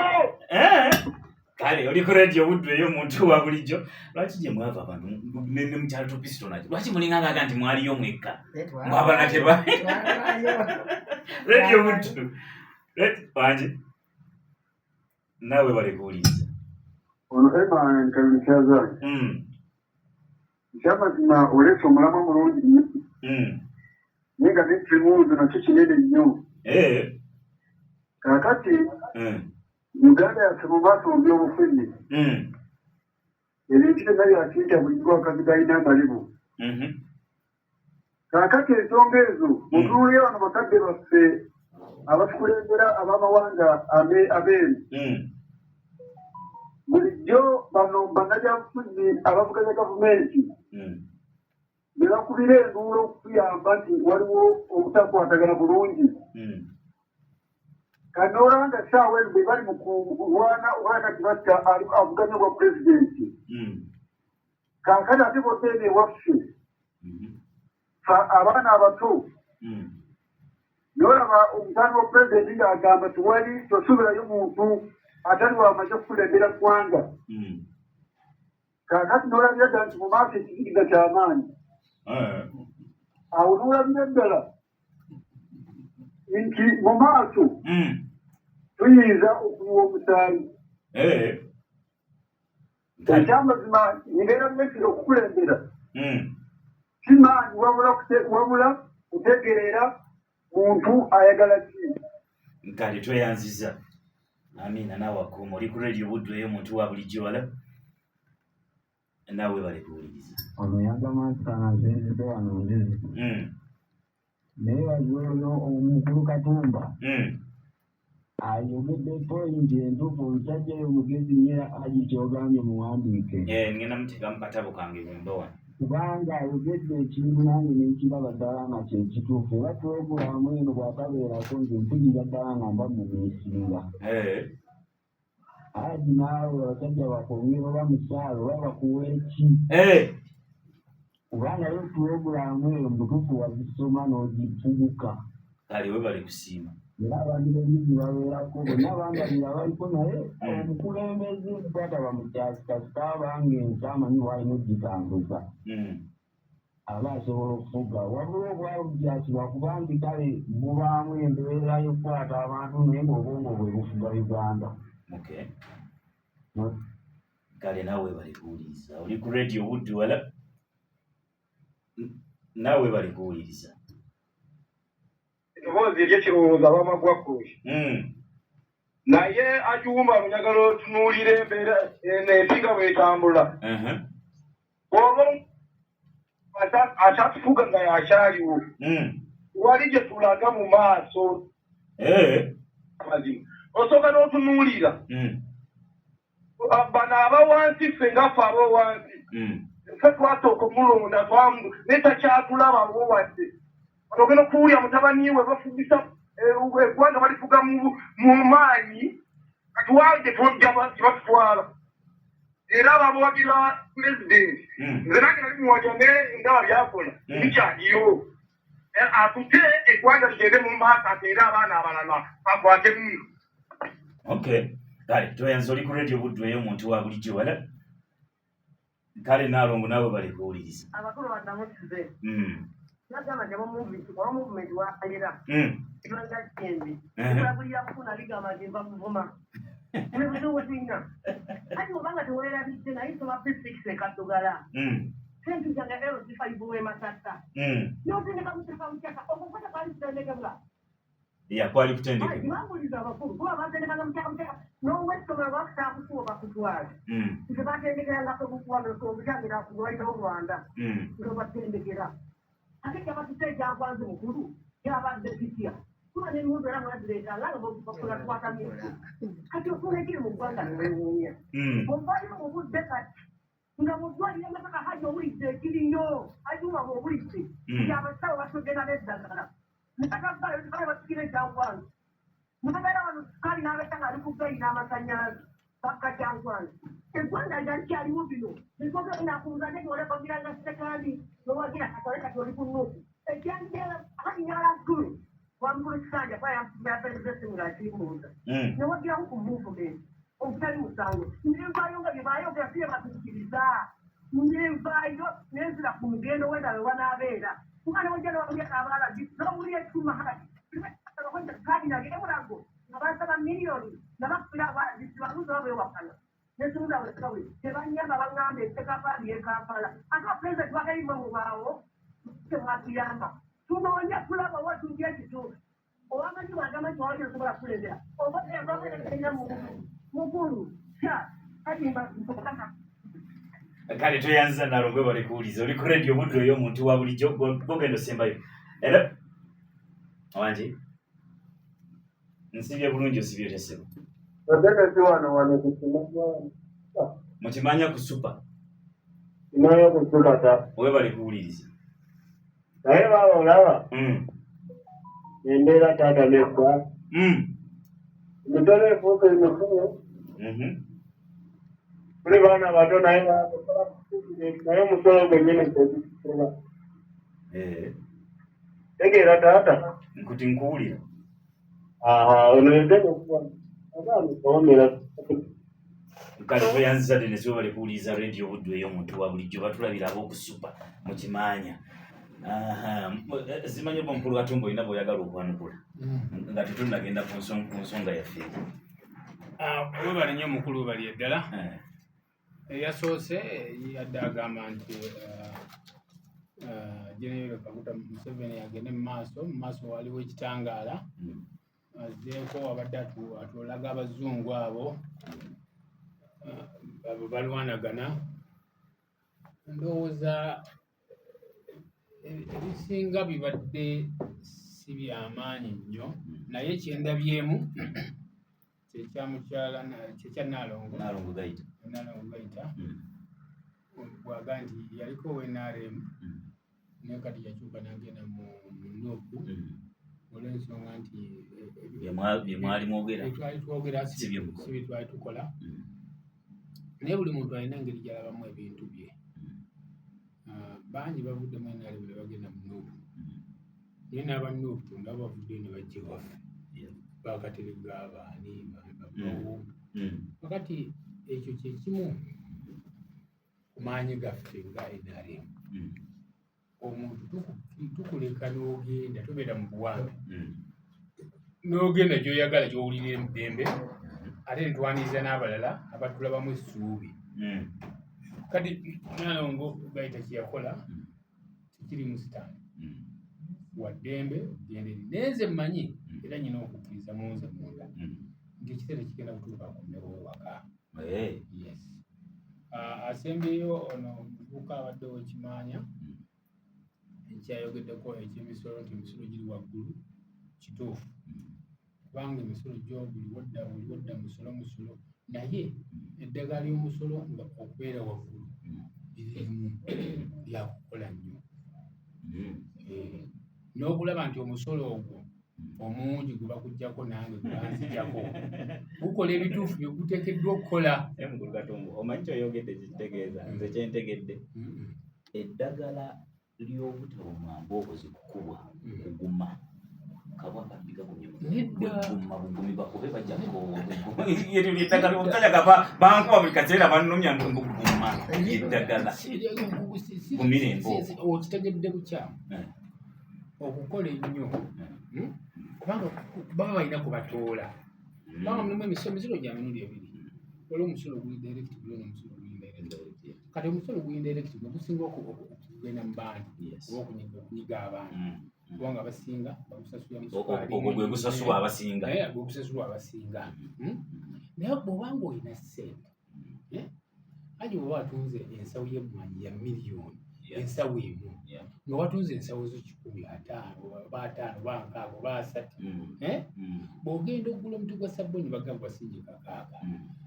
Kale oli ku Radio Buddu ey'omuntu wa bulijjo. Lwaki gye mwava abantu ne mukyalo Topisito nakyo, lwaki mulinga ngaaga nti mwaliyo mwekka mwabana teba? Radio Buddu wangi, naawe bale kuwuliriza. Ono Evan Kayuni Kyazange. Ekyamazima oleese omulamwa mulungi nnyo, naye nga n'ekibuuzo nakyo kinene nnyo. Kaakati Uganda yaffe mu maaso mu byobufuzi, ebintu byonna byakiyita bulijjo akazi galina amalibu. Kaakati ensonga ezo mutunuulira wano bakadde baffe abatukulembera ab'amawanga abeeru, bulijjo bano bannabyabufuzi abavuganya gavumenti be bakubira enduulu okutuyamba nti waliwo obutakwatagana bulungi. Kanola nga ssaawa eno bwe bali mu kulwana okulaba nti batta avuganya obwa pulezidenti. Kaakati ate bodde eno ewaffe fe abaana abato, nolaba omutandi wa pulezidenti ng'agamba tewali tosuubirayo muntu atali wamaze kukulembera ggwanga. Kaakati n'olabira ddala nti mu maaso ekizikiza ky'amaanyi. Awo n'olabira ddala nti mu maaso. Tuyinza okuyiwa omusaayi. Eh. Ekyamazima embeera mumesira okukulembera si maanyi wabula kutegeera muntu ayagala ki. Kale tweyanziza. Amiina naawe akuuma. Oli ku radio Buddu eyo omuntu wa bulijjo wala naawe webale kuwuliriza. Ono yagamba nti kana nsinzidde wano nzizi. Naye bazono omukulu Katumba ayogedde pointi entuufu omusajja oyo mugezi nnyo era Haji kyogambye muwandiike. Eh, ngenda muteeka mu katabo kange bwemba wano. Kubanga ayogedde ekintu nange nenkiraba ddala nga kyekituufu era pulogulaamu eno bw'atabeerako nze mpulira ddala nga mba mumiisinga. Eh. Haji naawe abasajja bakwongere oba musaala oba bakuwe ki? Eh. Kubanga yo pulogulaamu eyo mu butuufu wagisoma n'ogifuguka. Kale webale kusiima. Era abantu b'embizi babeerako bonna bandabira baliko naye omukulembeze bwataba mukyasi kasita aba ng'ensi amanyi bw'alina okugitambuza aba asobola okufuga. Wabula obwabukyasi lwakuba nti kale bubaamu embeera y'okukwata abantu naye ng'obwongo bwe bufuga Uganda. Okay. Kale naawe webale kuwuliriza. Oli ku radio Buddu wala naawe webale kuwuliriza. Eddoboozi ery'ekirowoozo abamagwa kwe. Naye agiwumba njagala otunuulire embeera eno ensi nga bw'etambula. Bw'oba akyatufuga nga y'akyaliwo, wali gye tulaga mu maaso. Amazima osooka n'otunuulira bano aba wansi ffe nga ffe ab'owansi ffe twasooka omulonda naye takyatulabawo wadde. Kati ogenda okuwulira mutabani we bafugisa eggwanga balifuga mu maanyi kati wa gye batutwala era abo abawagira pulezidenti nze nange nali muwagira naye ndaba byakola bikyaliyo atute eggwanga ligende mu maaso ateere abaana abalala bakwatemu. Okay, kale toyanza oli ku radio Buddu eyo omuntu wa bulijjo wala kale naalongo naawe bali kuwuliriza. Abakulu badamusize nagamba nti aba movement oba movement waayera ebanga kyembi kulabulira kufuna bigamba nti nva kuvuma ebibuzibu bwe tulina kati obanga teweerabidde naye nsoma P6 e Kaddugala sente zange LC5 w'e Masaka n'otendeka mutaka mutaka okukwata kwali kutendekebwa. Ya kwali kutendekebwa. Bambuliza abakulu kuba batendekanga mutaka mutaka n'owessomero bakusaakukuwa bakutwala nze batendekerangako bukuwano obutangira kuwaitawo Rwanda nga batendekera ate kyabatuta ekyakwanze mukulu kyabadde kitya kuba n'emmundu era mwazireetanga nga bakola twata miti kati okuula ekiri mu ggwanga newewuunya ovaayo mu budde kati nga mu ddwaliro e Masaka Hajji owulidde ekiriyo Hajji Umar owulidde nti abasawo batudde na n'eddagala ne batavaayo basikira ekyankwanzi ne babeera wano sukaali n'abeera ng'ali ku bbeeyi n'amasannyalaze bakka kyankwanzi eggwanga nga likyalimu bino bikoze nakubuuza nti olekogiranga ssekandi nowagira katole kati oli ku nuuku ekyanjala Hajji njagala nkutume wamukulu Kisanja kuba yampeereza essimu ng'akimbuuza newagirawo ku movement ogutali musango nenvaayo nga bye baayogera si bye batuukiriza nenvaayo nenzira ku mugendo wenda we wanaabeera kuba newojja newawulira abalala newawulira ekyuma hati kadi nange emulago nga bansaba miliyoni nga bakubira abalagisi babuuza oba beewakana nesunda wekawe tebanyamba baŋŋamba ettekafaali y'e Kampala ate pulezidenti wagayimwe mubaawo temwatuyamba tunoonya kulaba wa tujja ekituufu owamanyi bwagamba nti wawali osobola kukulembera oba ebakulembera mukulu kya kati kale tweyanziza nalongo webale kuwuliza oli ku radio Buddu ey'omuntu wa bulijjo gogenda osembayo era wangi nsibye bulungi osibye otya ssebo Otegesi wano wano ku Kimanya. Mukimanya ku super. Kimanya ku super ta. Webale kuwuliriza. Naye baaba olaba. Embeera taata nedda. Emitolo efuuka emikulu. Tuli baana bato naye naye omusolo gwennyini tegusobola. Tegeera taata. Nkuti nkuwulira. Aha, ono yogera okuba abaana oomera. Kale tweyanziza Dennis webale kuwuliriza radio Buddu ey'omuntu wa bulijjo batulabira ab'okusupa mu Kimaanya. Simanyi oba omukulu Katumba olina bw'oyagala okwanukula nga tetunnagenda ku nsonga yaffe. Ah, webale nnyo omukulu, webali eddala. Eyasoose yadde agamba nti General Kaguta Museveni agende mu maaso, mu maaso waliwo ekitangaala. Azzeeko abadde atulaga abazungu abo abo balwanagana. Ndowooza ebisinga bibadde si byamaanyi nnyo, naye kyendabyemu kyekya mukyala, kyekya Nnaalongo Nnaalongo Gayita. Nnaalongo Gayita bw'aga nti yaliko owa NRM naye kati yakyuka n'agenda mu NUP olw'ensonga nti bye mwali mwogera bye twali twogera si bye mukola. Si bye twali tukola, naye buli muntu alina engeri gy'alabamu ebintu bye. Ah, bangi bavudde mu NRM ne bagenda mu NUP, naye n'aba NUP nga bavuddeyo ne bajja ewaffe, bakaterega baani bavawo. Kakati ekyo kye kimu ku maanyi gaffe nga NRM. Omuntu tukuleka n'ogenda, tobeera mu buwambe, n'ogenda gy'oyagala, gy'owulira eddembe, ate ne twaniriza n'abalala abatulabamu essuubi. Kati Nalongo Gayita kye yakola tekiri mu sitaani, wa ddembe okugenda eri, naye nze mmanyi era nyina okukkiriza mu nze munda nti ekiseera kigenda kutuuka akomewo ewaka. Yes. Ah, asembyeyo ono omuvubuka abadde owekimaanya ekyayogeddeko ekyemisolo nti emisolo giri waggulu, kituufu, kubanga emisolo gyo buli wodda, buli wodda musolo musolo, naye eddagala ly'omusolo nga okubeera waggulu lirimu lyakukola nnyo. N'okulaba nti omusolo ogwo omungi gwe bakuggyako nange gwe banzijjako gukola ebituufu bye guteekeddwa okukola. Naye mukulu Katumba, omanyi kyoyogedde kikitegeeza nze kyentegedde, eddagala ly'obutawuma mbookozi kukubwa kuguma kabwa kabbi gagumye. Nedda. Guma bugumi, bakube bajja kukoowa. Eryo lyeddagala omusajja gava bankuba buli kaseera bannumya mbu guma eddagala. Gumira embooko. Okitegedde bukyamu. Okukola ennyo, Kubanga baba balina kubatoola, kubanga mulimu emisolo gya mirundi ebiri. Waliwo omusolo oguli direct, guliwo n'omusolo oguli indirect. Kati omusolo oguli indirect gwe gusinga okugenda mu bantu oba okunyiga abantu, kubanga abasinga bagusasulira mu sukaali. Ogwo gwe gusasulwa abasinga. Eh, gwe gusasulwa abasinga. Naye bw'obanga olina ssente, eh, aji bw'oba watunze ensawo y'emmwanyi ya miliyoni, ensawo emu, nga watunze ensawo zo 150 oba 50 oba 60 oba 30, eh? Bw'ogenda okugula omuti gwa sabbuuni bagamba gwa siringi 6,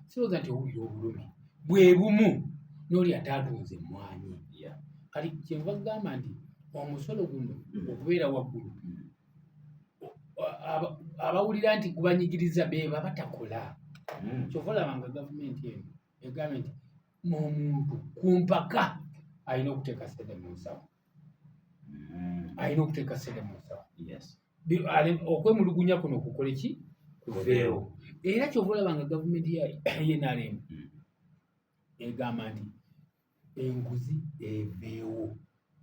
sirowooza nti owulira obulumi bwe bumu n'oli ate atunze emmwanyi. Kati kyenva kugamba nti omusolo guno okubeera waggulu, abawulira nti gubanyigiriza beeba batakola. Kyova olaba nga gavumenti eno egambye nti omuntu ku mpaka alina okuteeka ssente mu nsawo, alina okuteeka ssente mu nsawo. Okwemulugunya kuno kukole ki, kuveewo. Era kyova olaba nga gavumenti ya NRM egamba nti enguzi eveewo,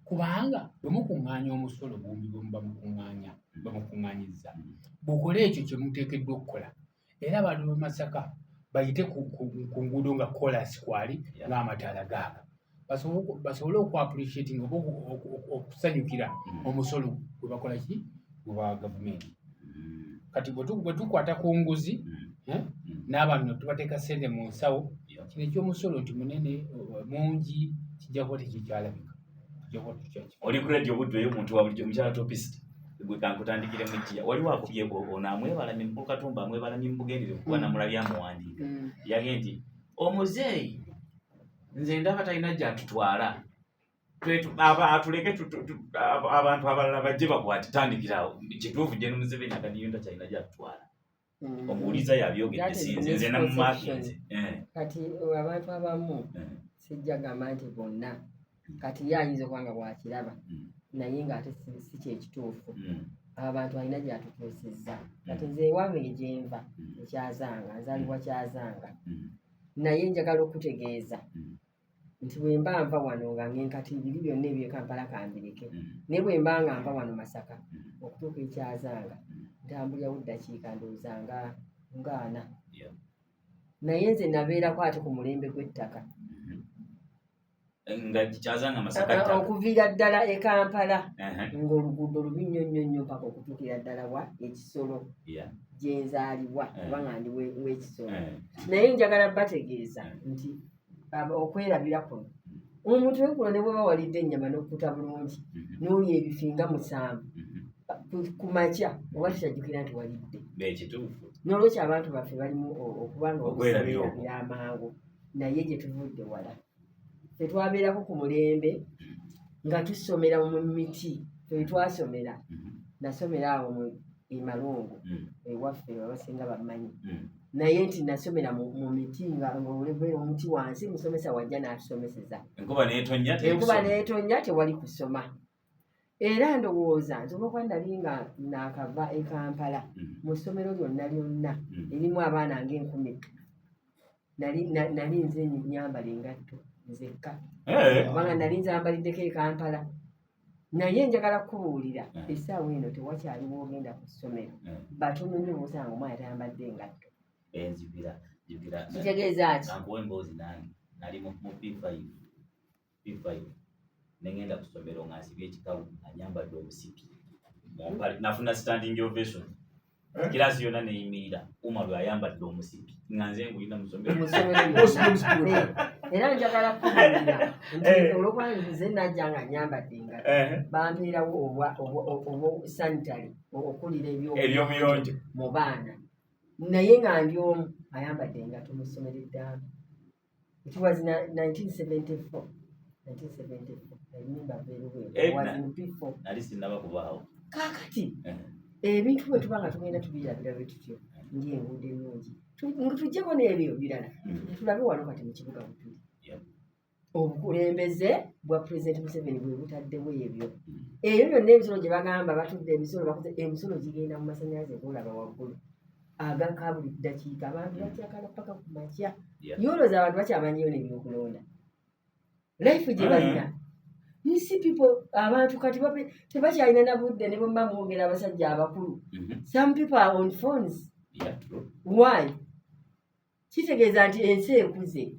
kubanga bwe mukuŋŋaanya omusolo gumbi gwe muba mukuŋŋaanya, bwe mukuŋŋaanyizza, bukole ekyo kye muteekeddwa okukola. Era abantu b'e Masaka bayite ku nguudo nga koolaasi kwali, ng'amataala gaaka, basobole oku appreciating oba okusanyukira omusolo gwe bakola ki, gwe bawa gavumenti. Kati bwe tukwata ku nguzi, n'abantu ne tubateeka ssente mu nsawo, kino eky'omusolo nti munene mungi kijja kuba tekikyalabika, kijja kuba tukyaki. Oli ku radio Buddu ey'omuntu wa bulijjo, omukyala Topist, gwe kankutandikire mu jjiya. Waliwo akubye ono amwebalamye, mukulu Katumba amwebalamye mu bugenderevu kuba namulabye amuwandiika. Yagambye nti omuzeeyi nze ndaba talina gy'atutwala, atuleke abantu abalala bajje bakwate. Tandikirawo kituufu, Gen Museveni akadiyo takyalina gy'atutwala. Omuwuliza yabyogedde, sinze nze namumakinze. Kati abantu abamu, sijja gamba nti bonna, kati ye ayinza okuba nga bwakiraba, naye ng'ate si kyekituufu. Abantu alina gyatutuusizza. Kati nze ewange gyenva ekyazanga, nzaalibwa Kyazanga, naye njagala okutegeeza. Nti bwe mba nva wano nga ngenkati biri byonna eby'e Kampala kambireke, naye bwe mba nga nva wano Masaka okutuuka e Kyazanga ntambulirawo ddakiika ndowooza nga nga ana. Naye nze nabeerako ate ku mulembe gw'ettaka. Nga Kyazanga Masaka ttaka. Okuviira ddala e Kampala ng'oluguudo lubi nnyo nnyo nnyo mpaka okutuukira ddala wa ekisolo gye nzaalibwa oba nga ndi w'ekisolo. Naye njagala bategeeza nti okwerabira kuno omuntu wekuno ne bweba walidde ennyama n'okkuta bulungi n'olya ebifi nga 7 ku makya oba tukyajjukira nti walidde. Ekituufu. N'olwekyo abantu baffe balimu okuba nga Okwerabira okwo. okwerabira amangu, naye gye tuvudde wala. Ffe twabeerako ku mulembe nga tusomera mu miti, ffe twasomera. Nasomera awo mu e Malungu ewaffe abasinga bamanyi. Naye nti nasomera mu miti nga ng'olebera omuti wansi, musomesa wajja n'atusomeseza. Enkuba n'etonnya teri Enkuba kusoma. n'etonnya tewali kusoma. Era ndowooza nti olw'okuba nali nga naakava e Kampala mu ssomero lyonna lyonna erimu abaana ng'enkumi nali nze nnyambala engatto nzekka. Kubanga nali nzambaliddeko e Kampala. Naye njagala kukubuulira essaawa eno tewakyaliwo ogenda ku ssomero. Batono nnyo b'osanga omwana tayambadde engatto. Nzijukira. Kitegeeza ki? Kankuwe emboozi nange. Nali mu P5. P5. Ne ngenda ku ssomero nga nsibye ekikalu nga nyambadde omusipi. Mu mpale nafuna standing ovation. Kiraasi yonna neeyimirira. Umar ayambadde omusipi nga nze ngulina mu ssomero. Mu ssomero lyonna. Era njagala kukubuulira nti olw'okuba nze najja nga nyambadde engatto, bampeerawo obwa sanitary okulira ebyobuyonjo mu baana. Naye nga ndi omu ayambadde engatto mu ssomero eddamba. It was 1974. 1974. I remember very well. I was in P4. Nali sinnaba kubaawo. Kaakati ebintu bwe tuba nga tugenda tubirabira bwe tutyo ng'enguudo ennungi, tuggyeko n'ebyo birala, tulabe wano kati mu kibuga bwe tuli. Obukulembeze bwa Pulezidenti Museveni bwe butaddewo ebyo. Ebyo byonna emisolo gye bagamba batudde emisolo bakoze emisolo gigenda mu masannyalaze g'olaba waggulu agaka buli ddakiika abantu bakyakala paka ku makya. Yolooza abantu bakyamanyiyo n'ebyokulonda. Life gye balina. You see people, abantu kati tebakyalina na budde ne bwe muba mwogera abasajja abakulu. Some people are on phones. Yeah, true. Why? Kitegeeza nti ensi ekuze.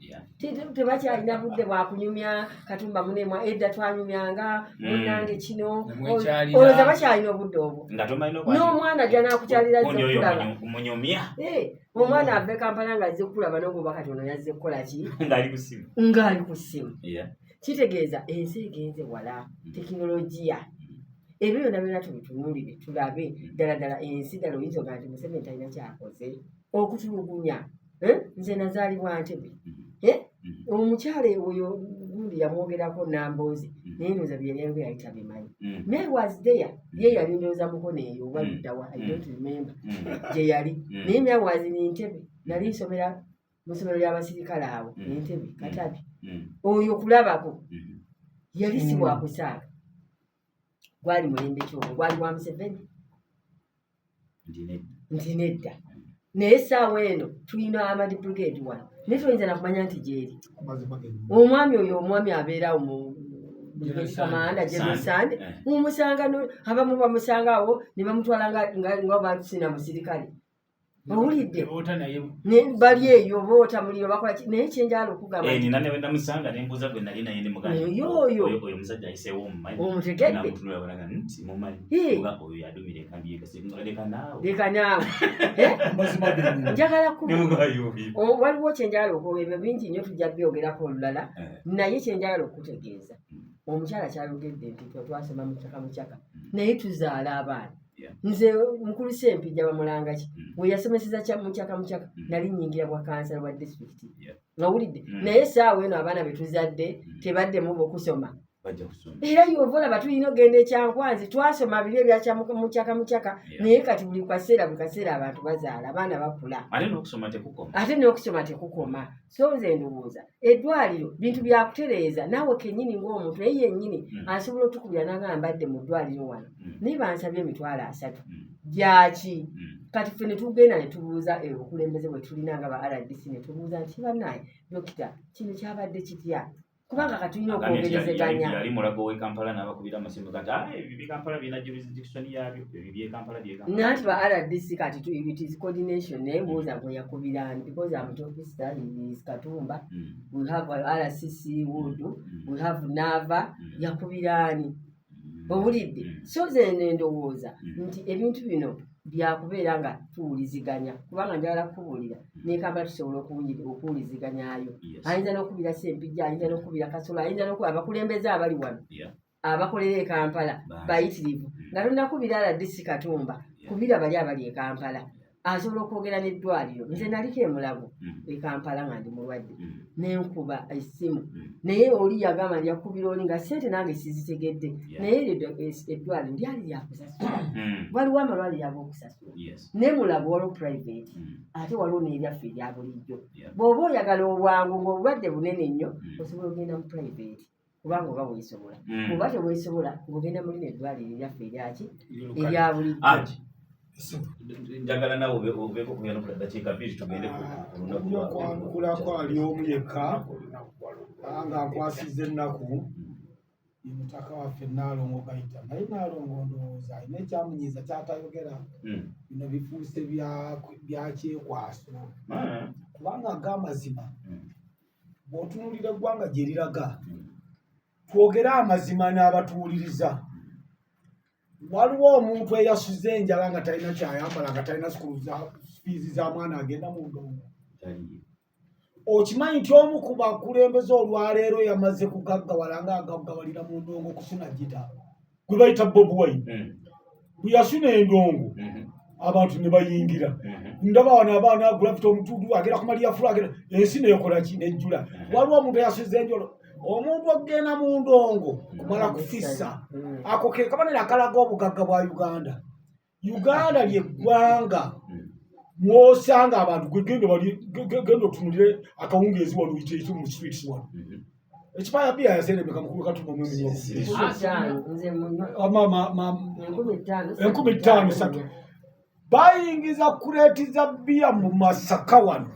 Tebakyalina budde bwa kunyumya Katumba munemwa edda twanyumyanga munnange kino. Nemwekyalira. Olowooza bakyalina obudde obwo. Nga tomanyi n'okwaki- N'omwana ajja n'akukyalira azze Gundi oyo okulaba. munyumya. Omwana ava e Kampala ng'azze kukulaba n'ogoba kati ono yazze kukola ki? Ng'ali ku ssimu. Ng'ali ku ssimu. Kitegeeza ensi egenze wala, tekinologiya. Ebyo byonna byonna tubitunuulire tulabe ddala ddala ensi ddala oyinza ogamba nti Museveni talina ky'akoze. Okutulugunya. Nze nazaalibwa Ntebe. Omukyala oyo gundi yamwogerako Nambooze, naye ndowooza bye yali ayogera yali tabimanyi. Naye was there, ye yali ndowooza Mukono eyo oba ludda wa, I don't remember gye yali. Naye me was in Ntebe, nali nsomera mu ssomero ly'abasirikale awo Entebbe, Katabi. Oyo kulabako yali si wa kusaaga. Gwali mulembe ki ogwo? Gwali gwa Museveni? Nti nedda. Naye essaawa eno tulina Armored Brigade wano. Naye toyinza na kumanya nti gy'eri. Omwami oyo omwami abeera mu Brigade Commander General Sande, mumusanga abamu bamusanga awo ne bamutwala nga basina musirikale. Owulidde? Boota naye. Ne bali eyo boota muliro bakola ki? Naye kye njagala okugamba nti Nina ne bwe namusanga ne mbuuza gwe nali naye ne mugamba nti Oyo oyo. Oyo omusajja ayiseewo omumanyi. Omutegedde? Namutunula bw'alaga nti mumanyi. Oba oyo yadumira enkambi y'e Kasese. Leka naawe. Leka naawe. Mazima gennyini. Njagala kubu- Ne mugamba yoyo. Waliwo kye njagala okuba ebyo bingi nnyo tujja byogerako olulala. Naye kye njagala okutegeeza. Omukyala kyayogedde nti twasoma mukyaka mukyaka. Naye tuzaala abaana. Nze mukulu Ssempijja bamulanga ki? We yasomeseza mukyaka mukyaka, nali nnyingira bwa kansala wa disitulikiti. Ngawulidde. Naye essaawa eno abaana be tuzadde tebaddemu okusoma. Bajja kusoma. Era yova olaba tulina okugenda e Kyankwanzi, twasoma biri ebya mukyaka mukyaka, naye kati buli kaseera, buli kaseera abantu bazaala, abaana bakula. Ate n'okusoma tekukoma. Ate n'okusoma tekukoma. So nze ndowooza eddwaliro bintu bya kutereeza, naawe kennyini ng'omuntu naye yennyini asobola otukubira n'agamba mbadde mu ddwaliro wano. Naye bansabye emitwalo 3. Gyaki? Kati ffe ne tugenda ne tubuuza obukulembeze bwe tulina nga ba RDC ne tubuuza nti bannaaye dokita kino kyabadde kitya? Kubanga katulina okwogerezeganya. Yali mulago w'e Kampala n'abakubira amasimu gati, ah, ebyo by'e Kampala birina jurisdiction yaabyo, ebyo by'e Kampala by'e Kampala. Nanti ba RDC kati it is coordination, naye mbuuza gwe yakubira ani, because I'm Topista, he is Katumba, we have RCC Wood, we have Nava, yakubira ani? Owulidde? So ze ndowooza nti ebintu bino byakubeera nga tuwuliziganya, kubanga njagala kukubuulira ne Kampala tusobola okuwuliziganyayo. Ayinza n'okubira Ssempijja, ayinza n'okubira Kasolo, ayinza n'okuba abakulembeze abali wano abakolera e Kampala bayitirivu. Nga tonnakubira RDC Katumba, kubira bali abali e Kampala. Asobola okwogera n'eddwaliro. Nze naliko e Mulago e Kampala nga ndi mulwadde, nenkuba essimu, naye oli yagamba nti yakubira oli nga ssente nange sizitegedde, naye eryo eddwaliro lyali lyakusasula. Waliwo amalwaliro ag'okusasula naye Mulago waliwo private, ate waliwo n'eryaffe erya bulijjo. Bw'oba oyagala obwangu ng'obulwadde bunene nnyo, osobola ogenda mu private kubanga oba weesobola. Oba teweesobola, ng'ogenda mu lino eddwaliro eryaffe eryaki erya bulijjo. Njagala nawe obeeko kuyanukula dakiika 2 tugende ku lunaku lwa Okwanukulako ali omu yekka nga nkwasiza ennaku ye mutaka waffe Nnaalongo Gayita. Naye Nnaalongo ndowooza alina ekyamunyiiza kyatayogera. Bino bifuuse bya kyekwaso, kubanga ag'amazima bw'otunuulira eggwanga gye liraga, twogere amazima n'abatuwuliriza. Waliwo omuntu eyasuze enjala nga talina kyayambala, nga talina sukulu za fiizi za mwana agenda mu ndongo. Okimanyi nti omu ku bakulembeze olwaleero yamaze kugaggawala nga agaggawalira mu ndongo kusuna gita gwe bayita Bobi Wine. Bwe yasuna endongo, abantu ne bayingira. Ndaba wano abaana gravity omutudu agenda kumalira fulu, agenda ensi nekola ki, nejjula. Waliwo omuntu eyasuze enjolo, omuntu okugenda mu ndongo kumala kufissa. Ako ke kabonero akalaga obugagga bwa Uganda. Uganda lyeggwanga mwosanga abantu gwe genda wali genda otunulire akawungeezi wano, uyite mu streets wano. Ekipa ya bia yaseremeka mukulu Katumba mwemu. 5000 3 bayingiza kureeti za bbiya mu Masaka wano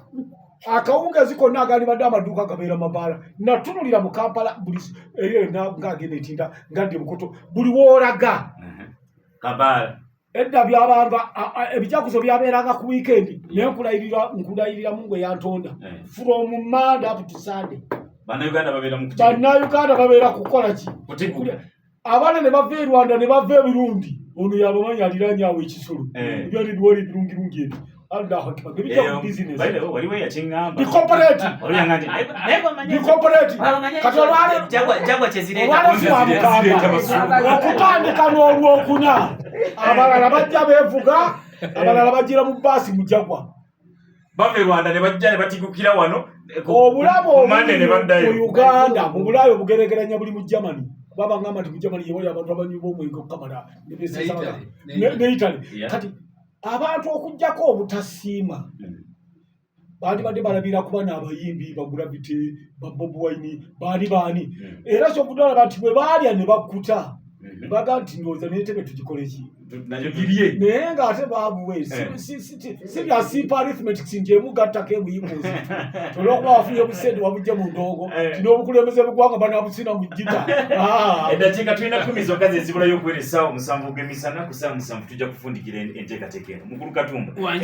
akawungeezi konna agandibadde amaduuka gabeera mabaala. Natunulira mu Kampala buli eyo ng'agenda etinda ngadde Bukoto, buli woolaga kabaala. Edda byabanga ebijaguzo byabeeranga ku wiikendi, naye nkulayirira, nkulayirira Mungu eyantonda, from Monday up to Sunday Bannayuganda babeera mu Bannayuganda babeera kukola ki? Kutigula. Abaana ne bava e Rwanda ne bava e Burundi, ono yabamanyi aliranye awo ekisolo, ebyali biwali ebirungirungi ebyo. Allahu akbar, ebijja ku business. By the way, waliwo eyakiŋŋamba. Be corporate. Waliwo yaŋŋamba nti, Be corporate. Kati olwaleero Jagwa kyezireeta. Olwaleero si wa mukaaga okutandika n'olwokuna, abalala bajja beevuga, abalala bajjira mu baasi mu Jagwa. Bava e Rwanda ne bajja ne batigukira wano Obulamu ku Monday ne obuli mu baddayo. Uganda mu Bulaayi obugeregeranya buli mu Germany, kuba bagamba nti mu Germany yewali abantu abanywi b'omwenge okukamala ne beesesa Ne ne Italy. Yeah. Kati abantu okugjako obutasiima, bandibadde balabira kuba n'abayimbi ba Gravity, ba Bobi Wine, baani baani. Era kyokudalaba nti bwe baalya ne bakkuta, baga nti ndowooza n'entebe tugikole ki? Nayo girye. Naye ng'ate baabuwe si bya simple arithmetics nti emu gattako emu equals two. Olwokuba wafunye busente wabujje mu ndongo, ti n'obukulembeze bw'eggwanga banabusina mu gita. Ah. Eddakiika tulina 10 zokka ze zibulayo okuwera essaawa 7 ogw'emisana. Ku ssaawa 7 tujja kufundikira enteekateeka eno. Mukulu Katumba. Wangi.